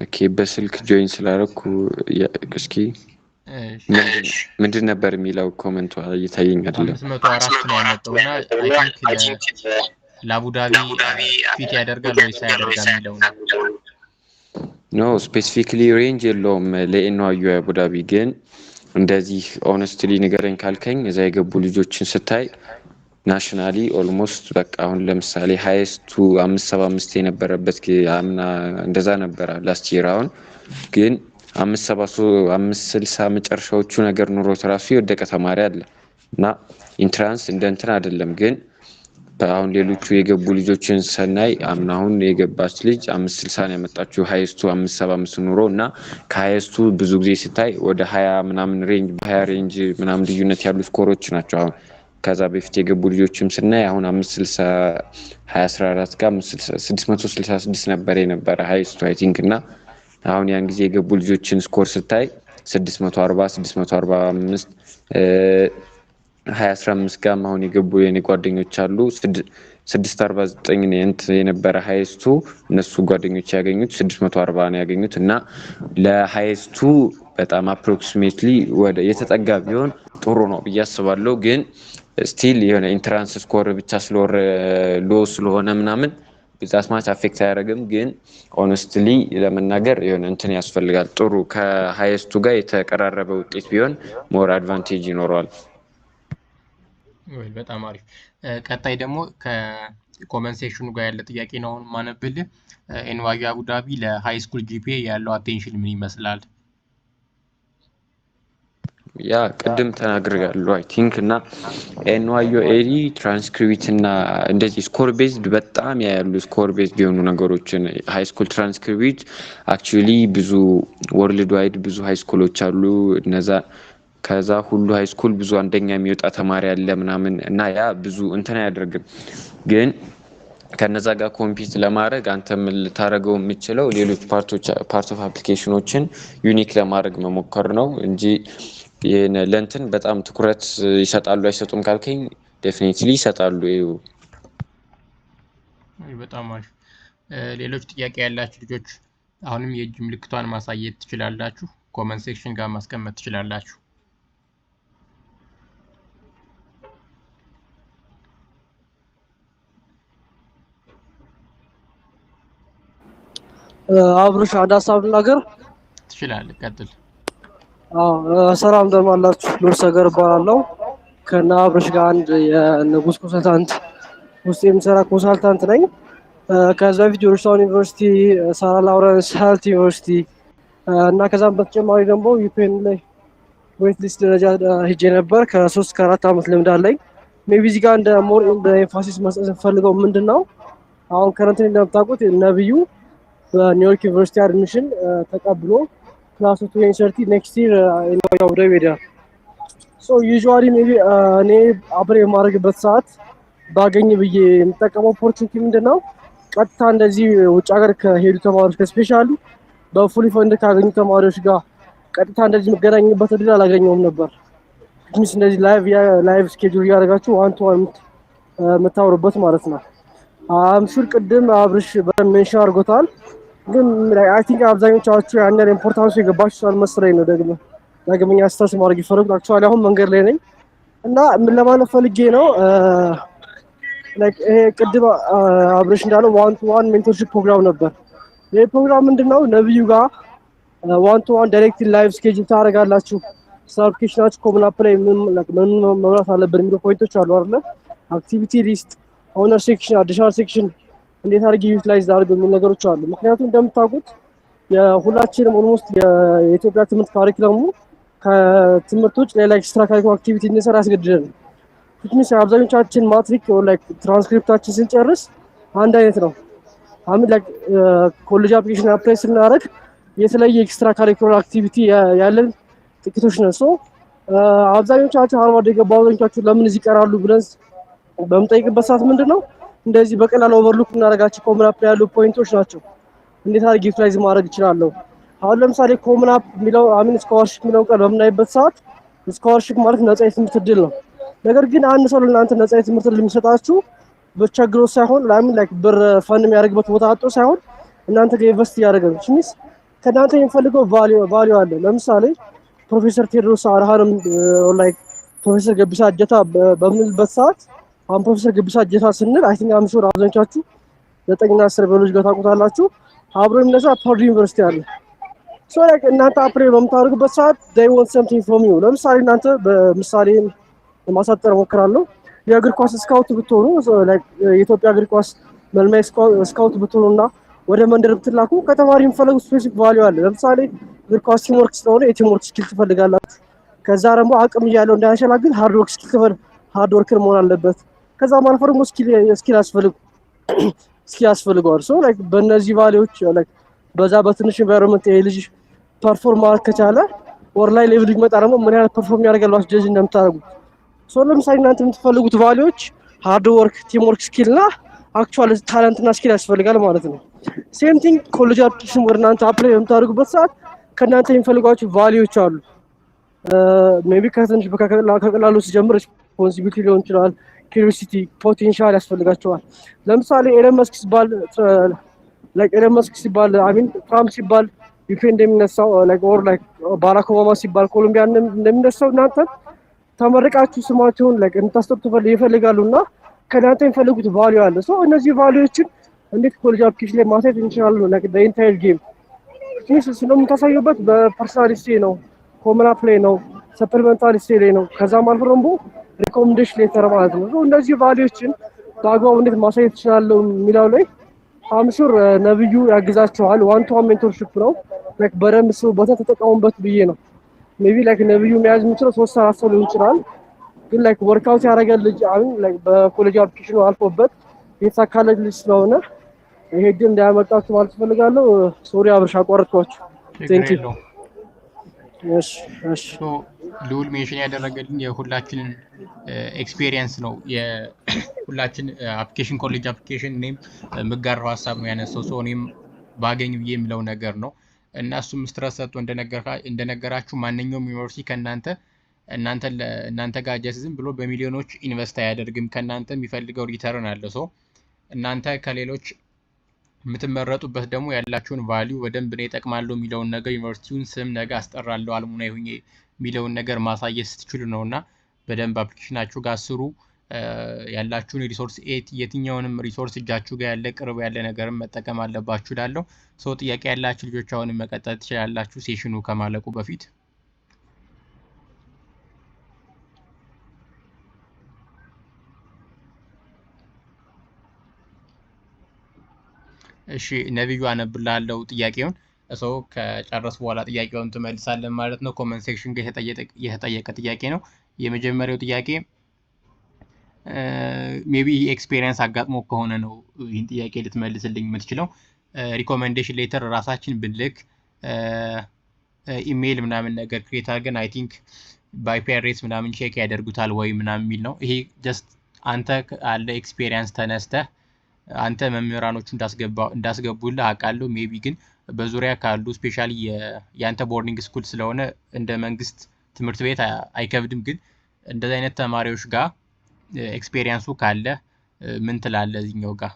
Okay፣ በስልክ join ስላደረኩ እስኪ ምንድን ነበር የሚለው comment ኡ? እየታየኝ አይደለም። 504 ነው ያመጣው እና I think ለአቡዳቢ fit ያደርጋል ወይስ አያደርጋም የሚለው ነው። No, specifically range የለውም ለ NYU አቡዳቢ። ግን እንደዚህ honestly ንገረኝ ካልከኝ እዛ የገቡ ልጆችን ስታይ nationally almost በቃ አሁን ለምሳሌ highest ኡ 575 የነበረበት አምና እንደዛ ነበረ last year። አሁን ግን 560 መጨረሻዎቹ ነገር ኑሮት ራሱ የወደቀ ተማሪ አለ። እና entrance እንደ እንትን አይደለም፣ ግን አሁን ሌሎቹ የገቡ ልጆችን ስናይ አምና አሁን የገባች ልጅ 560 ነው ያመጣችው፣ highest ኡ 575 ኑሮ። እና ከ highest ኡ ብዙ ጊዜ ስታይ ወደ 20 ምናምን range፣ በ20 range ምናምን ልዩነት ያሉ score ኦች ናቸው። አሁን ከዛ በፊት የገቡ ልጆችም ስናይ አሁን 560 2014 ጋር 666 ነበር የነበረ highest ኡ I think። እና አሁን ያን ጊዜ የገቡ ልጆችን score ስታይ 640፣ 645፣ 2015 ጋርም አሁን የገቡ የኔ ጓደኞች አሉ፣ 649 የነበረ highest ኡ፣ እነሱ ጓደኞች ያገኙት 640 ነው ያገኙት። እና ለ highest ኡ በጣም approximately ወደ የተጠጋ ቢሆን ጥሩ ነው ብዬ አስባለሁ። ግን still የሆነ entrance score ብቻ ስለወረ low ስለሆነ ምናምን that much affect አያደርግም። ግን honestly ለመናገር የሆነ እንትን ያስፈልጋል። ጥሩ ከ highest ኡ ጋር የተቀራረበ ውጤት ቢሆን more advantage ይኖረዋል። ወይ በጣም አሪፍ። ቀጣይ ደግሞ ከ comment section ኑ ጋር ያለ ጥያቄ ነው አሁን ማነብልህ። NYU አቡዳቢ ለ high school GPA ያለው attention ምን ይመስላል? Yeah፣ ቅድም ተናግሬያለሁ I think። እና ኤንዋዩ ኤዲ ትራንስክሪፕት እና እንደዚህ score based በጣም ያያሉ፣ score based የሆኑ ነገሮችን። ሃይ ስኩል ትራንስክሪፕት አክቹዋሊ ብዙ worldwide ብዙ high school ኦች አሉ። እነዛ ከዛ ሁሉ high school ብዙ አንደኛ የሚወጣ ተማሪ አለ ምናምን እና ያ ብዙ እንትን አያደርግም። ግን ከነዛ ጋር compete ለማድረግ አንተ ልታደርገው የምችለው ሌሎች part of application ኦችን unique ለማድረግ መሞከር ነው እንጂ ለእንትን በጣም ትኩረት ይሰጣሉ አይሰጡም ካልከኝ definitely ይሰጣሉ። በጣም አሪፍ። ሌሎች ጥያቄ ያላችሁ ልጆች አሁንም የእጅ ምልክቷን ማሳየት ትችላላችሁ። Comment section ጋር ማስቀመጥ ትችላላችሁ። አብሮሽ አንድ ሀሳብ ልናገር። ትችላለህ፣ ቀጥል። አዎ፣ ሰላም እንደምን አላችሁ? ሉል ሰገር እባላለሁ። ከነ አብርሽ ጋር አንድ የንጉስ consultant ውስጥ የምሰራ consultant ነኝ። ከዚ በፊት ጆርጅታውን ዩኒቨርሲቲ፣ ሳራ ላውረንስ፣ ሀልት ዩኒቨርሲቲ እና ከዛም በተጨማሪ ደግሞ UPenn ላይ wait list ደረጃ ሄጄ ነበር። ከ3 ከ4 ዓመት ልምድ አለኝ። Maybe እዚህ ጋር እንደ more እንደ emphasis መስጠት የምፈልገው ምንድን ነው፣ አሁን currently እንደምታውቁት ነብዩ በኒውዮርክ ዩኒቨርሲቲ admission ተቀብሎ class of 2030 next year አቡዳቢ ይሄዳል። So usually maybe እኔ apply የማደርግበት ሰዓት ባገኝ ብዬ የምጠቀመው opportunity ምንድን ነው? ቀጥታ እንደዚህ ውጭ ሀገር ከሄዱ ተማሪዎች ከ specially በ fully fund ካገኙ ተማሪዎች ጋር ቀጥታ እንደዚህ የምገናኝበት እድል አላገኘውም ነበር። Means እንደዚህ live schedule እያደረጋችሁ one to one የምታወሩበት ማለት ነው። I'm sure ቅድም አብርሽ mention አድርጎታል። ግን I think አብዛኞቻችሁ ያን ያህል importance ኡ የገባችሁ ስላልመሰለኝ ነው ደግሞ ዳግመኛ stress ማድረግ የፈለጉት። Actually አሁን መንገድ ላይ ነኝ እና ምን ለማለት ፈልጌ ነው፣ ይሄ ቅድም አብርሽ እንዳለው one to one mentorship program ነበር። ይሄ ፕሮግራም ምንድነው? ነብዩ ጋር one to one direct live schedule ታደርጋላችሁ። ስለ application ኣችሁ Common App ላይ ምን ምን መምራት አለብን የሚሉ point ኦች አሉ አይደለ? Activity list፣ honor section፣ additional section እንዴት አድርጌ utilize አድርገው የሚሉ ነገሮች አሉ። ምክንያቱም እንደምታውቁት የሁላችንም almost የኢትዮጵያ ትምህርት curriculum ኡ ከትምህርት ውጭ ሌላ extra curriculum activity እንድንሰራ ያስገድደን። ሚንስ አብዛኞቻችን ማትሪክ ላይክ ትራንስክሪፕታችን ስንጨርስ አንድ አይነት ነው። አሁን like college application apply ስናደርግ የተለየ extra curricular activity ያለን ጥቂቶች ነን። So አብዛኞቻችሁ ሃርቫርድ የገቡ አብዛኞቻችሁ ለምን እዚህ ይቀራሉ ብለን በምጠይቅበት ሰዓት ምንድን ነው እንደዚህ በቀላሉ overlook እናደርጋቸው Common App ላይ ያሉ point ኦች ናቸው። እንዴት አድርጌ utilize ማድረግ እችላለሁ? አሁን ለምሳሌ Common App የሚለው፣ I mean scholarship የሚለው ቃል በምናይበት ሰዓት scholarship ማለት ነፃ የትምህርት እድል ነው። ነገር ግን አንድ ሰው ለእናንተ ነፃ የትምህርት እድል የሚሰጣችሁ በቸግሮ ሳይሆን፣ I mean like ብር ፈንድ የሚያደርግበት ቦታ አጥቶ ሳይሆን እናንተ ጋር invest እያደረገ ነው። Means ከእናንተ የሚፈልገው value አለ። ለምሳሌ ፕሮፌሰር ቴዎድሮስ አድሃኖም like ፕሮፌሰር ገቢሳ እጀታ በምንልበት ሰዓት፣ አሁን ፕሮፌሰር ገቢሳ እጀታ ስንል I think I'm sure አብዛኞቻችሁ 9ና 10 ባዮሎጂ ጋር ታውቁታላችሁ። አብሮ የሚነሳ ፐርዱ ዩኒቨርሲቲ አለ። So like እናንተ apply በምታደርጉበት ሰዓት they want something from you። ለምሳሌ እናንተ በምሳሌ ለማሳጠር እሞክራለሁ። የእግር ኳስ ስካውት ብትሆኑ፣ like የኢትዮጵያ እግር ኳስ መልማይ ስካውት ብትሆኑ እና ወደ መንደር ብትላኩ ከተማሪ የሚፈለጉ specific value አለ። ለምሳሌ እግር ኳስ teamwork ስለሆነ የ teamwork skill ትፈልጋላችሁ። ከዛ ደግሞ አቅም እያለው እንዳያሸላግል hard work skill፣ hard worker መሆን አለበት። ከዛ አልፎ ደግሞ skill ያስፈልገዋል። So like በእነዚህ value ዎች like በዛ በትንሽ environment ይሄ ልጅ perform ማድረግ ከቻለ ወር ላይ level ቢመጣ ደግሞ ምን ያህል perform ያደርጋል ጀጅ እንደምታደርጉት። So ለምሳሌ እናንተ የምትፈልጉት value ዎች hard work፣ teamwork skill እና actual talent እና skill ያስፈልጋል ማለት ነው። Same thing college application ወደ እናንተ apply በምታደርጉበት ሰዓት ከእናንተ የሚፈልጓቸው value ዎች አሉ። Maybe ከትንሽ ከቀላሉ ሲጀምር responsibility ሊሆን ይችላል። Curiosity፣ potential ያስፈልጋቸዋል። ለምሳሌ ኤለን መስክ ሲባል፣ like ኤለን መስክ ሲባል፣ I mean ትራምፕ ሲባል ዩኬ እንደሚነሳው፣ like or like ባራክ ኦባማ ሲባል ኮሎምቢያ እንደሚነሳው እናንተ ተመርቃችሁ ስማቸውን like እንድታስጠሩ ይፈልጋሉ እና ከእናንተ የሚፈልጉት value አለ። So እነዚህ value ዎችን እንዴት college application ላይ ማሳየት እንችላለን? Like entire game ስለምታሳዩበት በ personal essay ነው፣ common app ላይ ነው፣ supplemental essay ላይ ነው። ከዛም አልፎ ደግሞ recommendation letter ማለት ነው። እነዚህ value ዎችን በአግባቡ እንዴት ማሳየት እችላለሁ የሚለው ላይ I'm sure ነብዩ ያግዛቸዋል። One to one mentorship ነው። Like በደንብ ስሩበት፣ ተጠቀሙበት ብዬ ነው። Maybe like ነብዩ መያዝ የሚችለው ሶስት አራት ሰው ሊሆን ይችላል። ግን like workout ያደረገ ልጅ አሁን like በ college application ኑ አልፎበት የተሳካለት ልጅ ስለሆነ ይሄ እድል እንዳያመልጣችሁ ማለት እፈልጋለሁ። Sorry አብርሽ፣ አቋረጥኳችሁ። ችግር Thank you። የለውም። እሺ። So ልዑል mention ያደረገልን የሁላችንን experience ነው። የሁላችን application፣ college application እኔም የምጋራው ሀሳብ ነው ያነሳው። ሰው እኔም ባገኝ ብዬ የምለው ነገር ነው እና እሱም stress ሰጥቶ እንደነገራችሁ ማንኛውም ዩኒቨርሲቲ ከእናንተ እናንተ እናንተ ጋር just ዝም ብሎ በሚሊዮኖች invest አያደርግም። ከእናንተ የሚፈልገው return አለ። So እናንተ ከሌሎች የምትመረጡበት ደግሞ ያላችሁን value በደንብ እኔ እጠቅማለሁ የሚለውን ነገር፣ ዩኒቨርሲቲውን ስም ነገ አስጠራለሁ alumni ሁኜ የሚለውን ነገር ማሳየት ስትችሉ ነው እና በደንብ application ናችሁ ጋር ስሩ። ያላችሁን resource፣ የትኛውንም resource እጃችሁ ጋር ያለ ቅርብ ያለ ነገርን መጠቀም አለባችሁ እላለሁ። So ጥያቄ ያላችሁ ልጆች አሁንም መቀጠል ትችላላችሁ session ኑ ከማለቁ በፊት። እሺ ነቢዩ፣ አነብልሃለሁ ጥያቄውን። So ከጨረስ በኋላ ጥያቄውን ትመልሳለን ማለት ነው። Comment section ጋር የተጠየቀ ጥያቄ ነው። የመጀመሪያው ጥያቄ maybe experience አጋጥሞ ከሆነ ነው ይህን ጥያቄ ልትመልስልኝ የምትችለው። Recommendation letter ራሳችን ብንልክ፣ ኢሜይል ምናምን ነገር create አድርገን I think በ IP address ምናምን check ያደርጉታል ወይ ምናምን የሚል ነው። ይሄ just አንተ አለ experience ተነስተህ አንተ መምህራኖቹ እንዳስገቡልህ አውቃለሁ። Maybe ግን በዙሪያ ካሉ specially የአንተ boarding school ስለሆነ እንደ መንግስት ትምህርት ቤት አይከብድም። ግን እንደዚህ አይነት ተማሪዎች ጋር experience ኡ ካለ ምን ትላለህ እዚህኛው ጋር?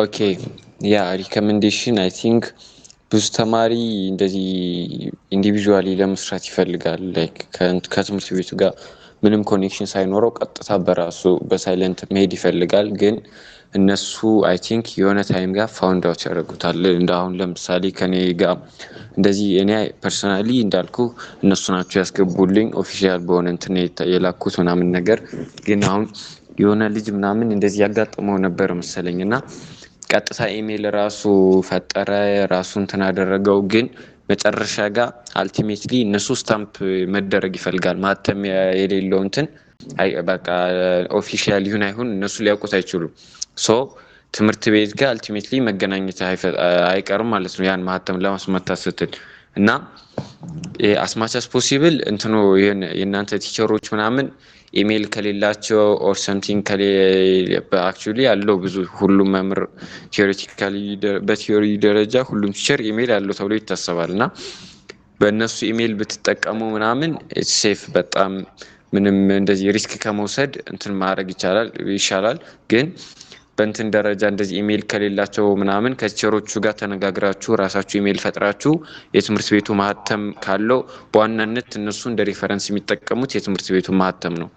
Okay, yeah, recommendation I think ብዙ ተማሪ እንደዚህ individually ለመስራት ይፈልጋል። Like ከትምህርት ቤቱ ጋር ምንም connection ሳይኖረው ቀጥታ በራሱ በ silent መሄድ ይፈልጋል። ግን እነሱ I think የሆነ time ጋር found out ያደርጉታል። እንደ አሁን ለምሳሌ ከኔ ጋር እንደዚህ እኔ personally እንዳልኩ እነሱ ናቸው ያስገቡልኝ፣ official በሆነ እንትን የላኩት ምናምን ነገር። ግን አሁን የሆነ ልጅ ምናምን እንደዚህ ያጋጥመው ነበር መሰለኝ እና ቀጥታ ኢሜይል ራሱ ፈጠረ፣ ራሱ እንትን አደረገው። ግን መጨረሻ ጋር ultimately እነሱ stamp መደረግ ይፈልጋል። ማተም የሌለው እንትን በቃ official ይሁን አይሁን እነሱ ሊያውቁት አይችሉም። So ትምህርት ቤት ጋር ultimately መገናኘት አይቀርም ማለት ነው ያን ማህተም ለማስመታት ስትል። እና as much as possible እንትኑ የእናንተ teacher ኦች ምናምን ኢሜይል ከሌላቸው or something actually ያለው ብዙ ሁሉም መምህር theoretically በ theory ደረጃ ሁሉም teacher email አለው ተብሎ ይታሰባል እና በእነሱ ኢሜይል ብትጠቀሙ ምናምን safe፣ በጣም ምንም እንደዚህ risk ከመውሰድ እንትን ማድረግ ይቻላል፣ ይሻላል። ግን በእንትን ደረጃ እንደዚህ ኢሜይል ከሌላቸው ምናምን ከ teacher ኦቹ ጋር ተነጋግራችሁ ራሳችሁ ኢሜይል ፈጥራችሁ የትምህርት ቤቱ ማህተም ካለው በዋናነት እነሱ እንደ reference የሚጠቀሙት የትምህርት ቤቱ ማህተም ነው።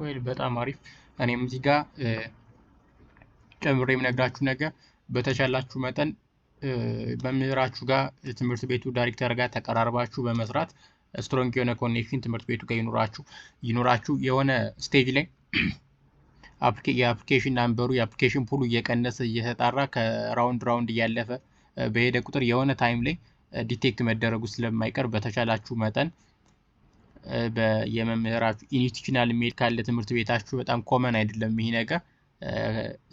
Well፣ በጣም አሪፍ። እኔም እዚህ ጋር ጨምሬ የምነግራችሁ ነገር በተቻላችሁ መጠን መምህራችሁ ጋር፣ ትምህርት ቤቱ ዳይሬክተር ጋር ተቀራርባችሁ በመስራት strong የሆነ connection ትምህርት ቤቱ ጋር ይኑራችሁ። የሆነ stage ላይ የ application number ኡ፣ የ application pool ኡ እየቀነሰ፣ እየተጣራ፣ ከ round round እያለፈ በሄደ ቁጥር የሆነ time ላይ detect መደረጉ ስለማይቀር በተቻላችሁ መጠን የመምህራችሁ institutional mail ካለ ትምህርት ቤታችሁ፣ በጣም common አይደለም ይሄ ነገር፣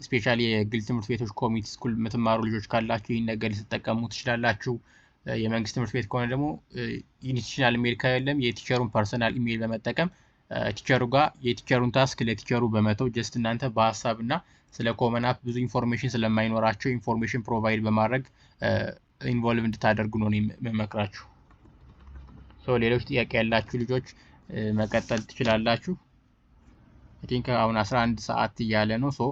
especially የግል ትምህርት ቤቶች፣ community school የምትማሩ ልጆች ካላችሁ ይህን ነገር ልትጠቀሙ ትችላላችሁ። የመንግስት ትምህርት ቤት ከሆነ ደግሞ institutional email ከሌለም የ teacher ኡን personal email በመጠቀም teacher ኡ ጋር የ teacher ኡን task ለ teacher ኡ በመተው just እናንተ በሀሳብ እና ስለ Common App ብዙ information ስለማይኖራቸው information provide በማድረግ involve እንድታደርጉ ነው እኔ የምመክራችሁ። So ሌሎች ጥያቄ ያላችሁ ልጆች መቀጠል ትችላላችሁ። I think አሁን 11 ሰዓት እያለ ነው። So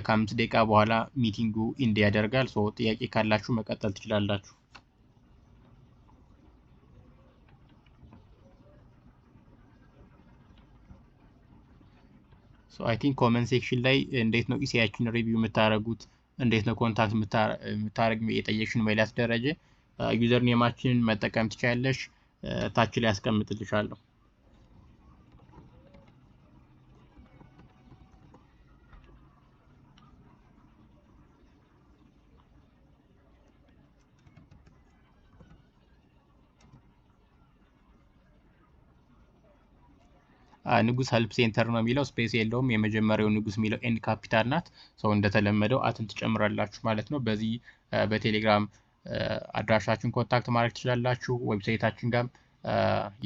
ከ5 ደቂቃ በኋላ meeting ኡ end ያደርጋል። So ጥያቄ ካላችሁ መቀጠል ትችላላችሁ። So I think comment section ላይ እንዴት ነው essay ያችሁን review የምታደርጉት፣ እንዴት ነው contact የምታደርግ የጠየቅሽን ሜላት ደረጀ፣ username ኣችንን መጠቀም ትችያለሽ። ታች ላይ ያስቀምጥልሻለሁ። ንጉስ Help Center ነው የሚለው፣ space የለውም። የመጀመሪያው ንጉስ የሚለው N capital ናት። So እንደተለመደው at ን ትጨምራላችሁ ማለት ነው። በዚህ በቴሌግራም አድራሻችን contact ማድረግ ትችላላችሁ። Website ኣችን ጋር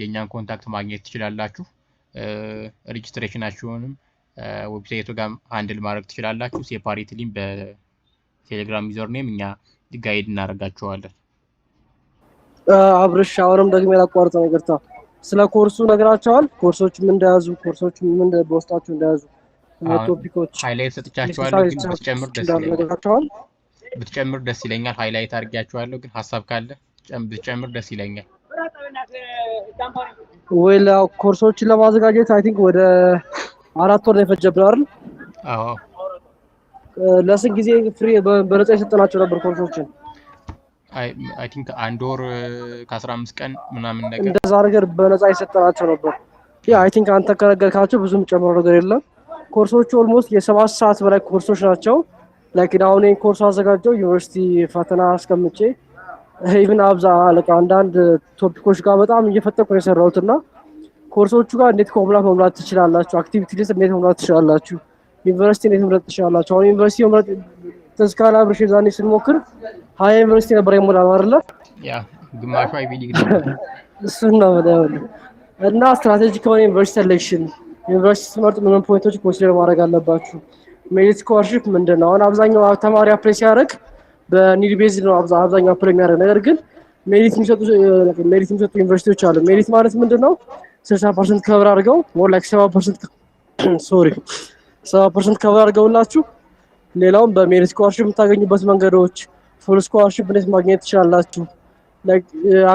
የእኛን contact ማግኘት ትችላላችሁ። Registration ኣችሁንም website ኡ ጋር handle ማድረግ ትችላላችሁ። Separately ም በቴሌግራም username እኛ guide እናደርጋችኋለን። አብርሽ፣ አሁንም ደግሞ ያላቋርጠ ነው፣ ይቅርታ። ስለ ኮርሱ ነግራቸዋል። ኮርሶች ምን እንደያዙ፣ ኮርሶች ምን በውስጣቸው እንደያዙ topic ኦች Highlight ሰጥቻችኋለሁ፣ ግን ብትጨምር ደስ እንዳሉ ይለኛል። ነግራቸዋል። ብትጨምር ደስ ይለኛል። Highlight አድርጊያችኋለሁ፣ ግን ሀሳብ ካለ ብትጨምር ደስ ይለኛል። ወይ ኮርሶችን ለማዘጋጀት I think ወደ 4 ወር ነው የፈጀብን አይደል? አዎ። ለስንት ጊዜ free በነፃ የሰጠናቸው ነበር ኮርሶችን? I think አንድ ወር ከ15 ቀን ምናምን ነገር። እንደዛ ነገር በነፃ የሰጠናቸው ነበር። Yeah, I think አንተ ከነገርካቸው ብዙም ጨምሮ ነገር የለም። ኮርሶቹ almost የ7 ሰዓት በላይ ኮርሶች ናቸው። Like አሁን ይሄን ኮርስ አዘጋጀው ዩኒቨርሲቲ ፈተና አስቀምጬ even አብዛ አለቃ አንዳንድ topic ኦች ጋር በጣም እየፈጠንኩ ነው የሰራሁት። እና ኮርሶቹ ጋር እንዴት Common App መሙላት ትችላላችሁ፣ activity list እንዴት መሙላት ትችላላችሁ፣ ዩኒቨርሲቲ እንዴት መምረጥ ትችላላችሁ። አሁን ዩኒቨርሲቲ መምረጥ ትዝ ካለ አብርሽ፣ የዛኔ ስንሞክር 20 ዩኒቨርሲቲ ነበር የሞላነው አይደለ? Yeah፣ ግማሹ Ivy League ነበር። እሱን ነው የምልህ። እና strategic የሆነ ዩኒቨርሲቲ selection፣ ዩኒቨርሲቲ ስትመርጡ ምን point ኦች consider ማድረግ አለባችሁ? Merit scholarship ምንድን ነው? አሁን አብዛኛው ተማሪ apply ሲያደርግ በ need base ነው አብዛኛው apply የሚያደርግ። ነገር ግን merit የሚሰጡ ዩኒቨርሲቲዎች አሉ። Merit ማለት ምንድን ነው? 60% cover አድርገው፣ more like 70%፣ sorry፣ 70% cover አድርገውላችሁ ሌላውን በ merit scholarship የምታገኙበት መንገዶች፣ full scholarship እንዴት ማግኘት ትችላላችሁ፣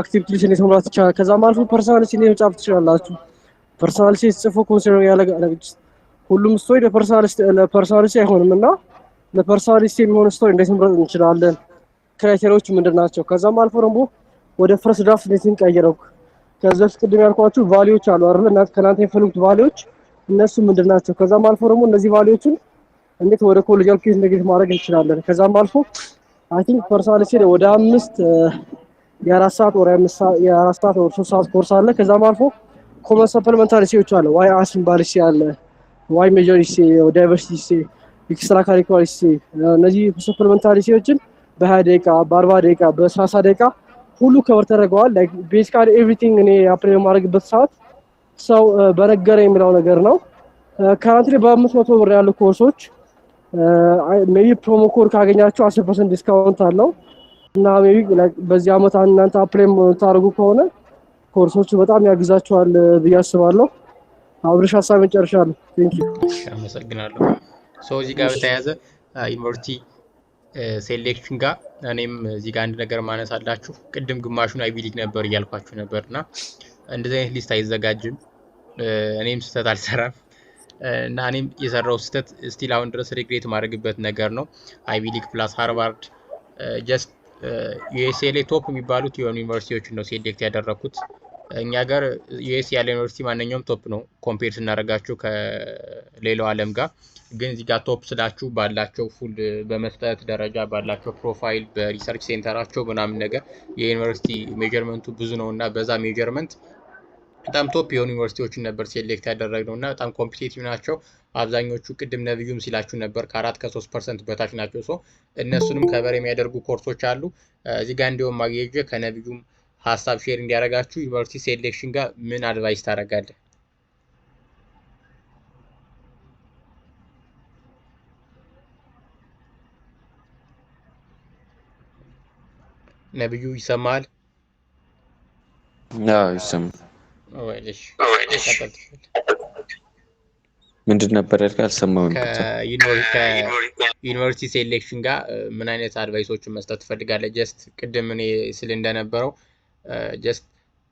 activity list እንዴት መሙላት ይቻላል። ከዛም አልፎ personal essay እንዴት መጻፍ ትችላላችሁ። Personal essay ጽፎ consider ያለ ሁሉም story ለ personal essay አይሆንም እና ለ personal essay የሚሆን story እንዴት መምረጥ እንችላለን? Criteria ዎች ምንድን ናቸው? ከዛም አልፎ ደግሞ ወደ first draft እንዴት እንቀይረው? ከዚ በፊት ቅድም ያልኳችሁ value ዎች አሉ አይደል? እናንተ ከእናንተ የሚፈልጉት value ዎች እነሱ ምንድን ናቸው? ከዛም አልፎ ደግሞ እነዚህ value ዎችን እንዴት ወደ college application integrate ማድረግ እንችላለን? ከዛም አልፎ I think personal essay ወደ አምስት የ4 ሰዓት ወር የ4 ሰዓት ወር 3 ሰዓት ኮርስ አለ። ከዛም አልፎ common supplementary essay ዎች አለ። Why us የሚባል essay አለ። Why major essay፣ diversity essay፣ extracurricular essay። እነዚህ supplementary essay ዎችን በ20 ደቂቃ፣ በ40 ደቂቃ፣ በ30 ደቂቃ ሁሉ cover ተደርገዋል። Basically everything እኔ apply በማድረግበት ሰዓት ሰው በነገረ የሚለው ነገር ነው። Currently በ500 ብር ያሉ ኮርሶች maybe promo code ካገኛችሁ 10% discount አለው እና maybe በዚህ ዓመት እናንተ apply የምታደርጉ ከሆነ ኮርሶቹ በጣም ያግዛችኋል ብዬ አስባለሁ። አብርሽ፣ ሀሳብ እንጨርሻለሁ። Thank you። አመሰግናለሁ። So እዚህ ጋር በተያያዘ ዩኒቨርሲቲ selection ጋር እኔም እዚህ ጋር አንድ ነገር ማነሳላችሁ። ቅድም ግማሹን Ivy League ነበር እያልኳችሁ ነበር እና እንደዚህ አይነት list አይዘጋጅም። እኔም ስህተት አልሰራም። እና እኔም የሰራው ስህተት still አሁን ድረስ regret ማድረግበት ነገር ነው። Ivy League plus Harvard፣ just USA ላይ top የሚባሉት የሆኑ ዩኒቨርሲቲዎችን ነው select ያደረኩት። እኛ ጋር US ያለ ዩኒቨርሲቲ ማንኛውም top ነው compare ስናደርጋቸው ከሌላው ዓለም ጋር። ግን እዚህ ጋር top ስላችሁ ባላቸው full በመስጠት ደረጃ፣ ባላቸው profile፣ በ research center ኣቸው ምናምን ነገር የዩኒቨርሲቲ measurement ኡ ብዙ ነው እና በዛ measurement በጣም top የሆኑ ዩኒቨርሲቲዎችን ነበር select ያደረግነው እና በጣም competitive ናቸው አብዛኞቹ። ቅድም ነብዩም ሲላችሁ ነበር፣ ከ4 ከ3% በታች ናቸው። So እነሱንም cover የሚያደርጉ ኮርሶች አሉ። እዚህ ጋር እንዲሁም አያይዤ ከነብዩም ሀሳብ share እንዲያደርጋችሁ university selection ጋር ምን advice ታደርጋለህ? ነብዩ ይሰማል? አዎ ይሰማል። ወይልሽ መቀጠል ትችላለህ። ምንድን ነበር ያልከው? አልሰማሁም። ይቅርታ። ከ university selection ጋር ምን አይነት advice ኦችን መስጠት ትፈልጋለህ? Just ቅድም እኔ ስል እንደነበረው just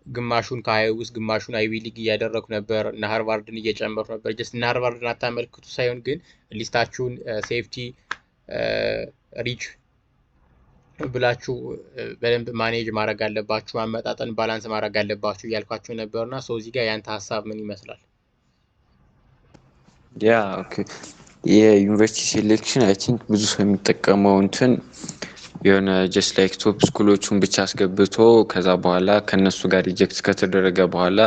ግማሹን ከሀያ ውስጥ ግማሹን Ivy League እያደረኩ ነበር እና ሃርቫርድን እየጨመርኩ ነበር። Just እና ሃርቫርድን አታመልክቱ ሳይሆን ግን list ኣችሁን safety rich ብላችሁ በደንብ manage ማድረግ አለባችሁ፣ ማመጣጠን balance ማድረግ አለባችሁ እያልኳቸው ነበር እና so እዚህ ጋር ያንተ ሀሳብ ምን ይመስላል? Yeah, okay፣ የ university selection I think ብዙ ሰው የሚጠቀመው እንትን የሆነ just like top school ኦቹን ብቻ አስገብቶ ከዛ በኋላ ከነሱ ጋር reject ከተደረገ በኋላ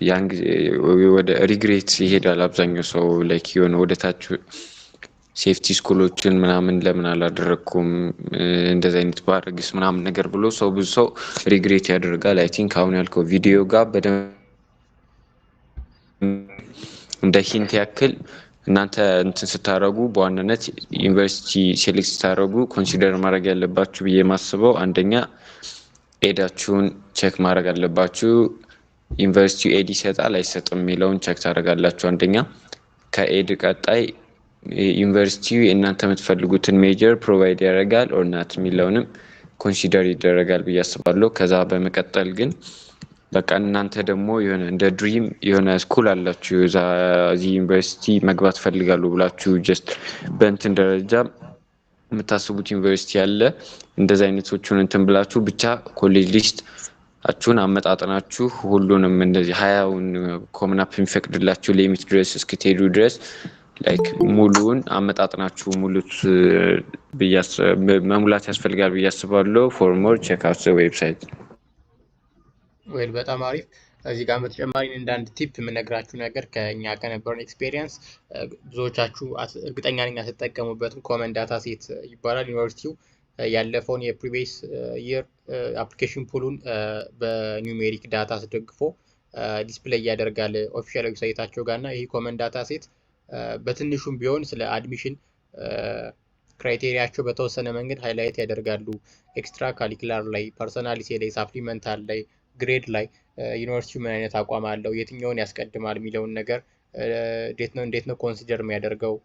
ያን ጊዜ ወደ regret ይሄዳል አብዛኛው ሰው። Like የሆነ ወደ ታች safety school ኦችን ምናምን ለምን አላደረግኩም፣ እንደዚህ አይነት ባረግስ ምናምን ነገር ብሎ ሰው ብዙ ሰው regret ያደርጋል። I think አሁን ያልከው ቪዲዮ ጋር በደንብ እንደ hint ያክል እናንተ እንትን ስታደረጉ፣ በዋናነት university select ስታደረጉ consider ማድረግ ያለባችሁ ብዬ የማስበው አንደኛ aid ኣችሁን check ማድረግ አለባችሁ። ዩኒቨርሲቲው aid ይሰጣል አይሰጥም የሚለውን check ታደርጋላችሁ። አንደኛ ከ aid ቀጣይ ዩኒቨርሲቲው እናንተ የምትፈልጉትን major provide ያደርጋል or not የሚለውንም consider ይደረጋል ብዬ አስባለሁ። ከዛ በመቀጠል ግን በቃ እናንተ ደግሞ የሆነ እንደ dream የሆነ school አላችሁ፣ እዛ እዚህ ዩኒቨርሲቲ መግባት ፈልጋሉ ብላችሁ just በእንትን ደረጃ የምታስቡት ዩኒቨርሲቲ አለ። እንደዚ አይነቶቹን እንትን ብላችሁ ብቻ college list ኣችሁን አመጣጥናችሁ ሁሉንም እንደዚህ 20ውን Common App የሚፈቅድላችሁ limit ድረስ እስክትሄዱ ድረስ like ሙሉውን አመጣጥናችሁ ሙሉት መሙላት ያስፈልጋል ብዬ አስባለሁ። For more, check out website. Well፣ በጣም አሪፍ። እዚህ ጋር በተጨማሪ እንደ አንድ tip የምነግራችሁ ነገር ከእኛ ከነበረን experience ብዙዎቻችሁ እርግጠኛ ነኝ አትጠቀሙበትም። Common data set ይባላል። ዩኒቨርሲቲው ያለፈውን የ previous year application pool ኡን በ numeric data አስደግፎ display ያደርጋል official website ኣቸው ጋር እና ይህ common data set በትንሹም ቢሆን ስለ admission criteria ኣቸው በተወሰነ መንገድ highlight ያደርጋሉ። Extracurricular ላይ፣ personality ላይ፣ supplemental ላይ፣ grade ላይ ዩኒቨርሲቲው ምን አይነት አቋም አለው፣ የትኛውን ያስቀድማል የሚለውን ነገር፣ እንዴት ነው consider የሚያደርገው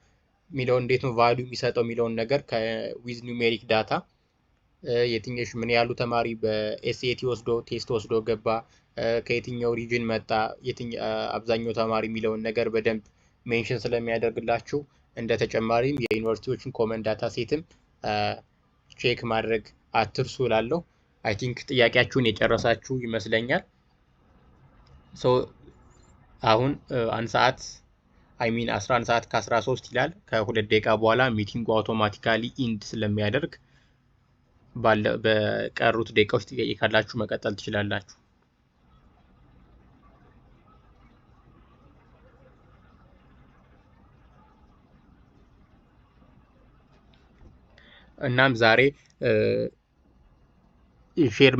የሚለውን፣ እንዴት ነው value የሚሰጠው የሚለውን ነገር with numeric data፣ የትኞች ምን ያሉ ተማሪ በ SAT ወስዶ test ወስዶ ገባ፣ ከየትኛው region መጣ አብዛኛው ተማሪ የሚለውን ነገር በደንብ mention ስለሚያደርግላችሁ እንደ ተጨማሪም የዩኒቨርሲቲዎችን common data set ም check ማድረግ አትርሱ እላለሁ። I think ጥያቄያችሁን የጨረሳችሁ ይመስለኛል። So አሁን 1 ሰዓት፣ I mean 11 ሰዓት ከ13 ይላል። ከ2 ደቂቃ በኋላ meeting ኡ automatically end ስለሚያደርግ ባለ በቀሩት ደቂቃዎች ጥያቄ ካላችሁ መቀጠል ትችላላችሁ። እናም ዛሬ share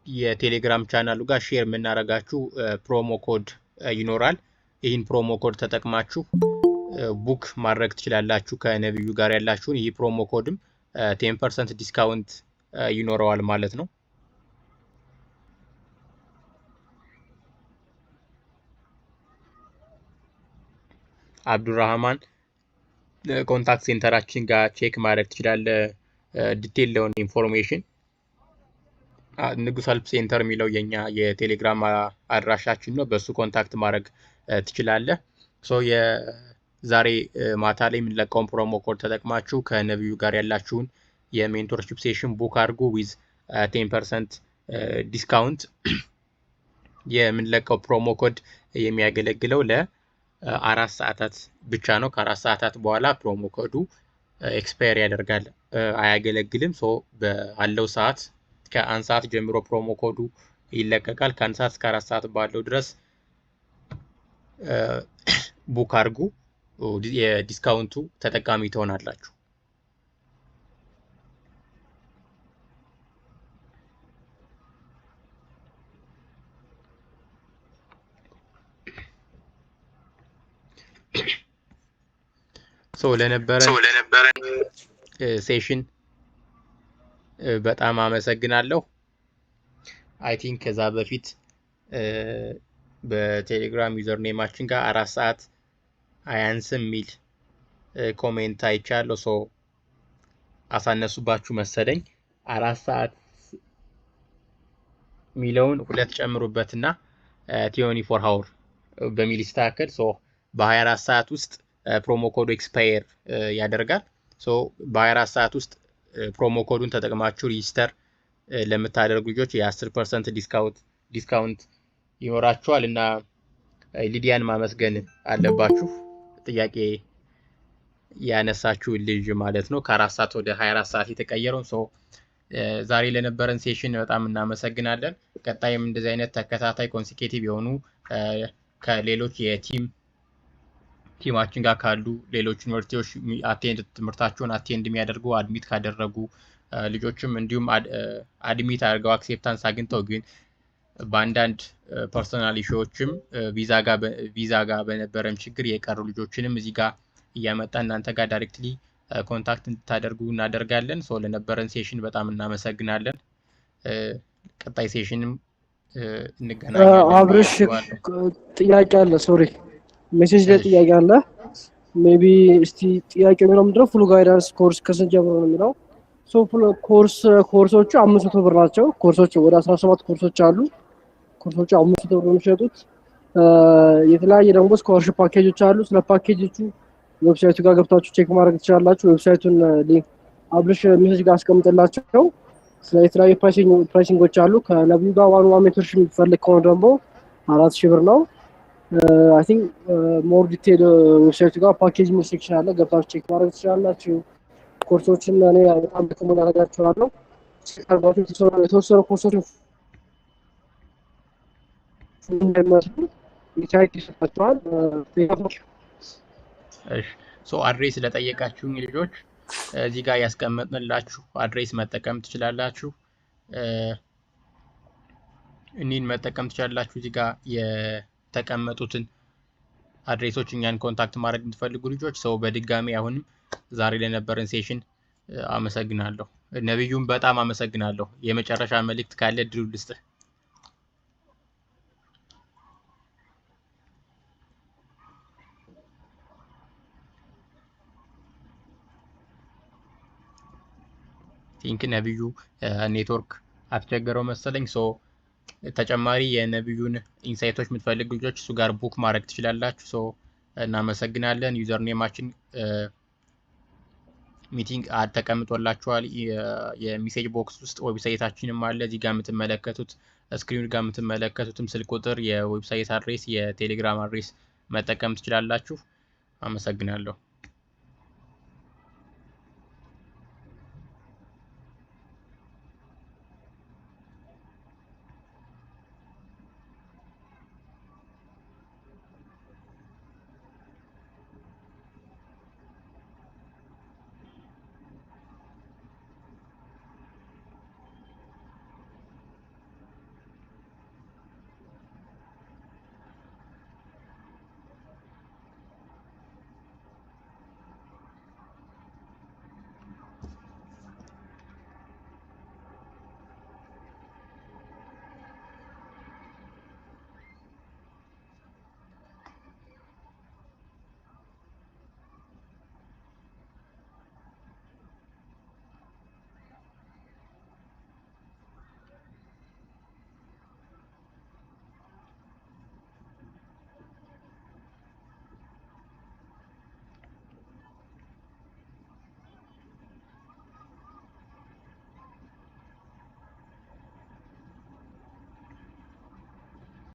የቴሌግራም ቻናሉ ጋር share የምናደርጋችሁ promo code ይኖራል። ይህን promo code ተጠቅማችሁ book ማድረግ ትችላላችሁ ከነቢዩ ጋር ያላችሁን። ይህ promo code ም 10% discount ይኖረዋል ማለት ነው። አብዱራህማን contact center ኣችን ጋር check ማድረግ ትችላለህ። Detail ለሆነ information ንጉስ Help Center የሚለው የኛ የቴሌግራም አድራሻችን ነው። በእሱ contact ማድረግ ትችላለህ። So የዛሬ ማታ ላይ የምንለቀውን promo code ተጠቅማችሁ ከነቢዩ ጋር ያላችሁን የ mentorship session book አድርጉ with 10% discount። የምንለቀው promo code የሚያገለግለው ለ4 ሰዓታት ብቻ ነው። ከ4 ሰዓታት በኋላ promo code ኡ expire ያደርጋል፣ አያገለግልም። So ባለው ሰዓት ከ1 ሰዓት ጀምሮ promo code ኡ ይለቀቃል። ከ1 ሰዓት እስከ 4 ሰዓት ባለው ድረስ book አድርጉ፣ የ discount ኡ ተጠቃሚ ትሆናላችሁ። So ለነበረን So ለነበረን session በጣም አመሰግናለሁ። I think ከዛ በፊት በቴሌግራም username ኣችን ጋር 4 ሰዓት አያንስም የሚል comment አይቻለሁ። So አሳነሱባችሁ መሰለኝ። 4 ሰዓት የሚለውን ሁለት ጨምሩበትና 24 hour በሚል ይስተካከል። So በ24 ሰዓት ውስጥ promo code ኡ expire ያደርጋል። So በ24 ሰዓት ውስጥ promo code ኡን ተጠቅማችሁ register ለምታደርጉ ልጆች የ10% discount ይኖራችኋል እና ሊዲያን ማመስገን አለባችሁ። ጥያቄ ያነሳችሁ ልጅ ማለት ነው። ከ4 ሰዓት ወደ 24 ሰዓት የተቀየረውን። So ዛሬ ለነበረን session በጣም እናመሰግናለን። ቀጣይም እንደዚህ አይነት ተከታታይ consecutive የሆኑ ከሌሎች የ team ኣችን ጋር ካሉ ሌሎች ዩኒቨርሲቲዎች attend ትምህርታቸውን attend የሚያደርጉ admit ካደረጉ ልጆችም እንዲሁም admit አድርገው acceptance አግኝተው ግን በአንዳንድ personal issue ዎችም ቪዛ ጋር በነበረን ችግር የቀሩ ልጆችንም እዚህ ጋር እያመጣ እናንተ ጋር directly contact እንድታደርጉ እናደርጋለን። So ለነበረን session በጣም እናመሰግናለን። ቀጣይ session ም እንገናኛለን ብዬ አብርሽ አስባለሁ። ጥያቄ አለ። Sorry፣ message ላይ እሺ። ጥያቄ አለ። Maybe እስቲ ጥያቄ የሚለው ምንድነው? Full guidance course ከስንት ጀምሮ ነው የሚለው። So full course ኮርሶቹ 500 ብር ናቸው። ኮርሶቹ ወደ 17 ኮርሶች አሉ። ኮርሶቹ 500 ብር ነው የሚሸጡት። የተለያየ ደግሞ scholarship package ኦች አሉ። ስለ package ኦቹ website ኡ ጋር ገብታችሁ check ማድረግ ትችላላችሁ። Website ኡን link አብርሽ message ጋር አስቀምጥላቸው። ስለ የተለያዩ pricing ኦች አሉ። ከነቢዩ ጋር one one mentorship የሚፈልግ ከሆነ ደግሞ 4000 ብር ነው። I think more detail website ኡ ጋር ፓኬጅ የሚል section አለ። ገብታችሁ check ማድረግ ትችላላችሁ። ኮርሶችን እኔ በጣም recommend አደርጋችኋለሁ። Check አድርጓቸው። የተወሰኑ ኮርሶችን እንደሚመስሉ insight ይሰጣቸዋል። እሺ፣ so address ለጠየቃችሁኝ ልጆች እዚህ ጋር ያስቀመጥንላችሁ address መጠቀም ትችላላችሁ። እኒህን መጠቀም ትችላላችሁ። እዚህ ጋር የተቀመጡትን address ኦች እኛን contact ማድረግ የምትፈልጉ ልጆች። So በድጋሚ አሁንም ዛሬ ለነበረን session አመሰግናለሁ። ነቢዩም በጣም አመሰግናለሁ። የመጨረሻ መልእክት ካለ እድሉ ልስጥህ። Think ነቢዩ ኔትወርክ አስቸገረው መሰለኝ። So ተጨማሪ የነቢዩን insight ኦች የምትፈልጉ ልጆች እሱ ጋር book ማድረግ ትችላላችሁ። So እናመሰግናለን። Username ኣችን meeting add ተቀምጦላችኋል። የ message box ውስጥ website ኣችንም አለ። እዚህ ጋር የምትመለከቱት screen ጋር የምትመለከቱትም ስልክ ቁጥር፣ የ website address፣ የቴሌግራም address መጠቀም ትችላላችሁ። አመሰግናለሁ።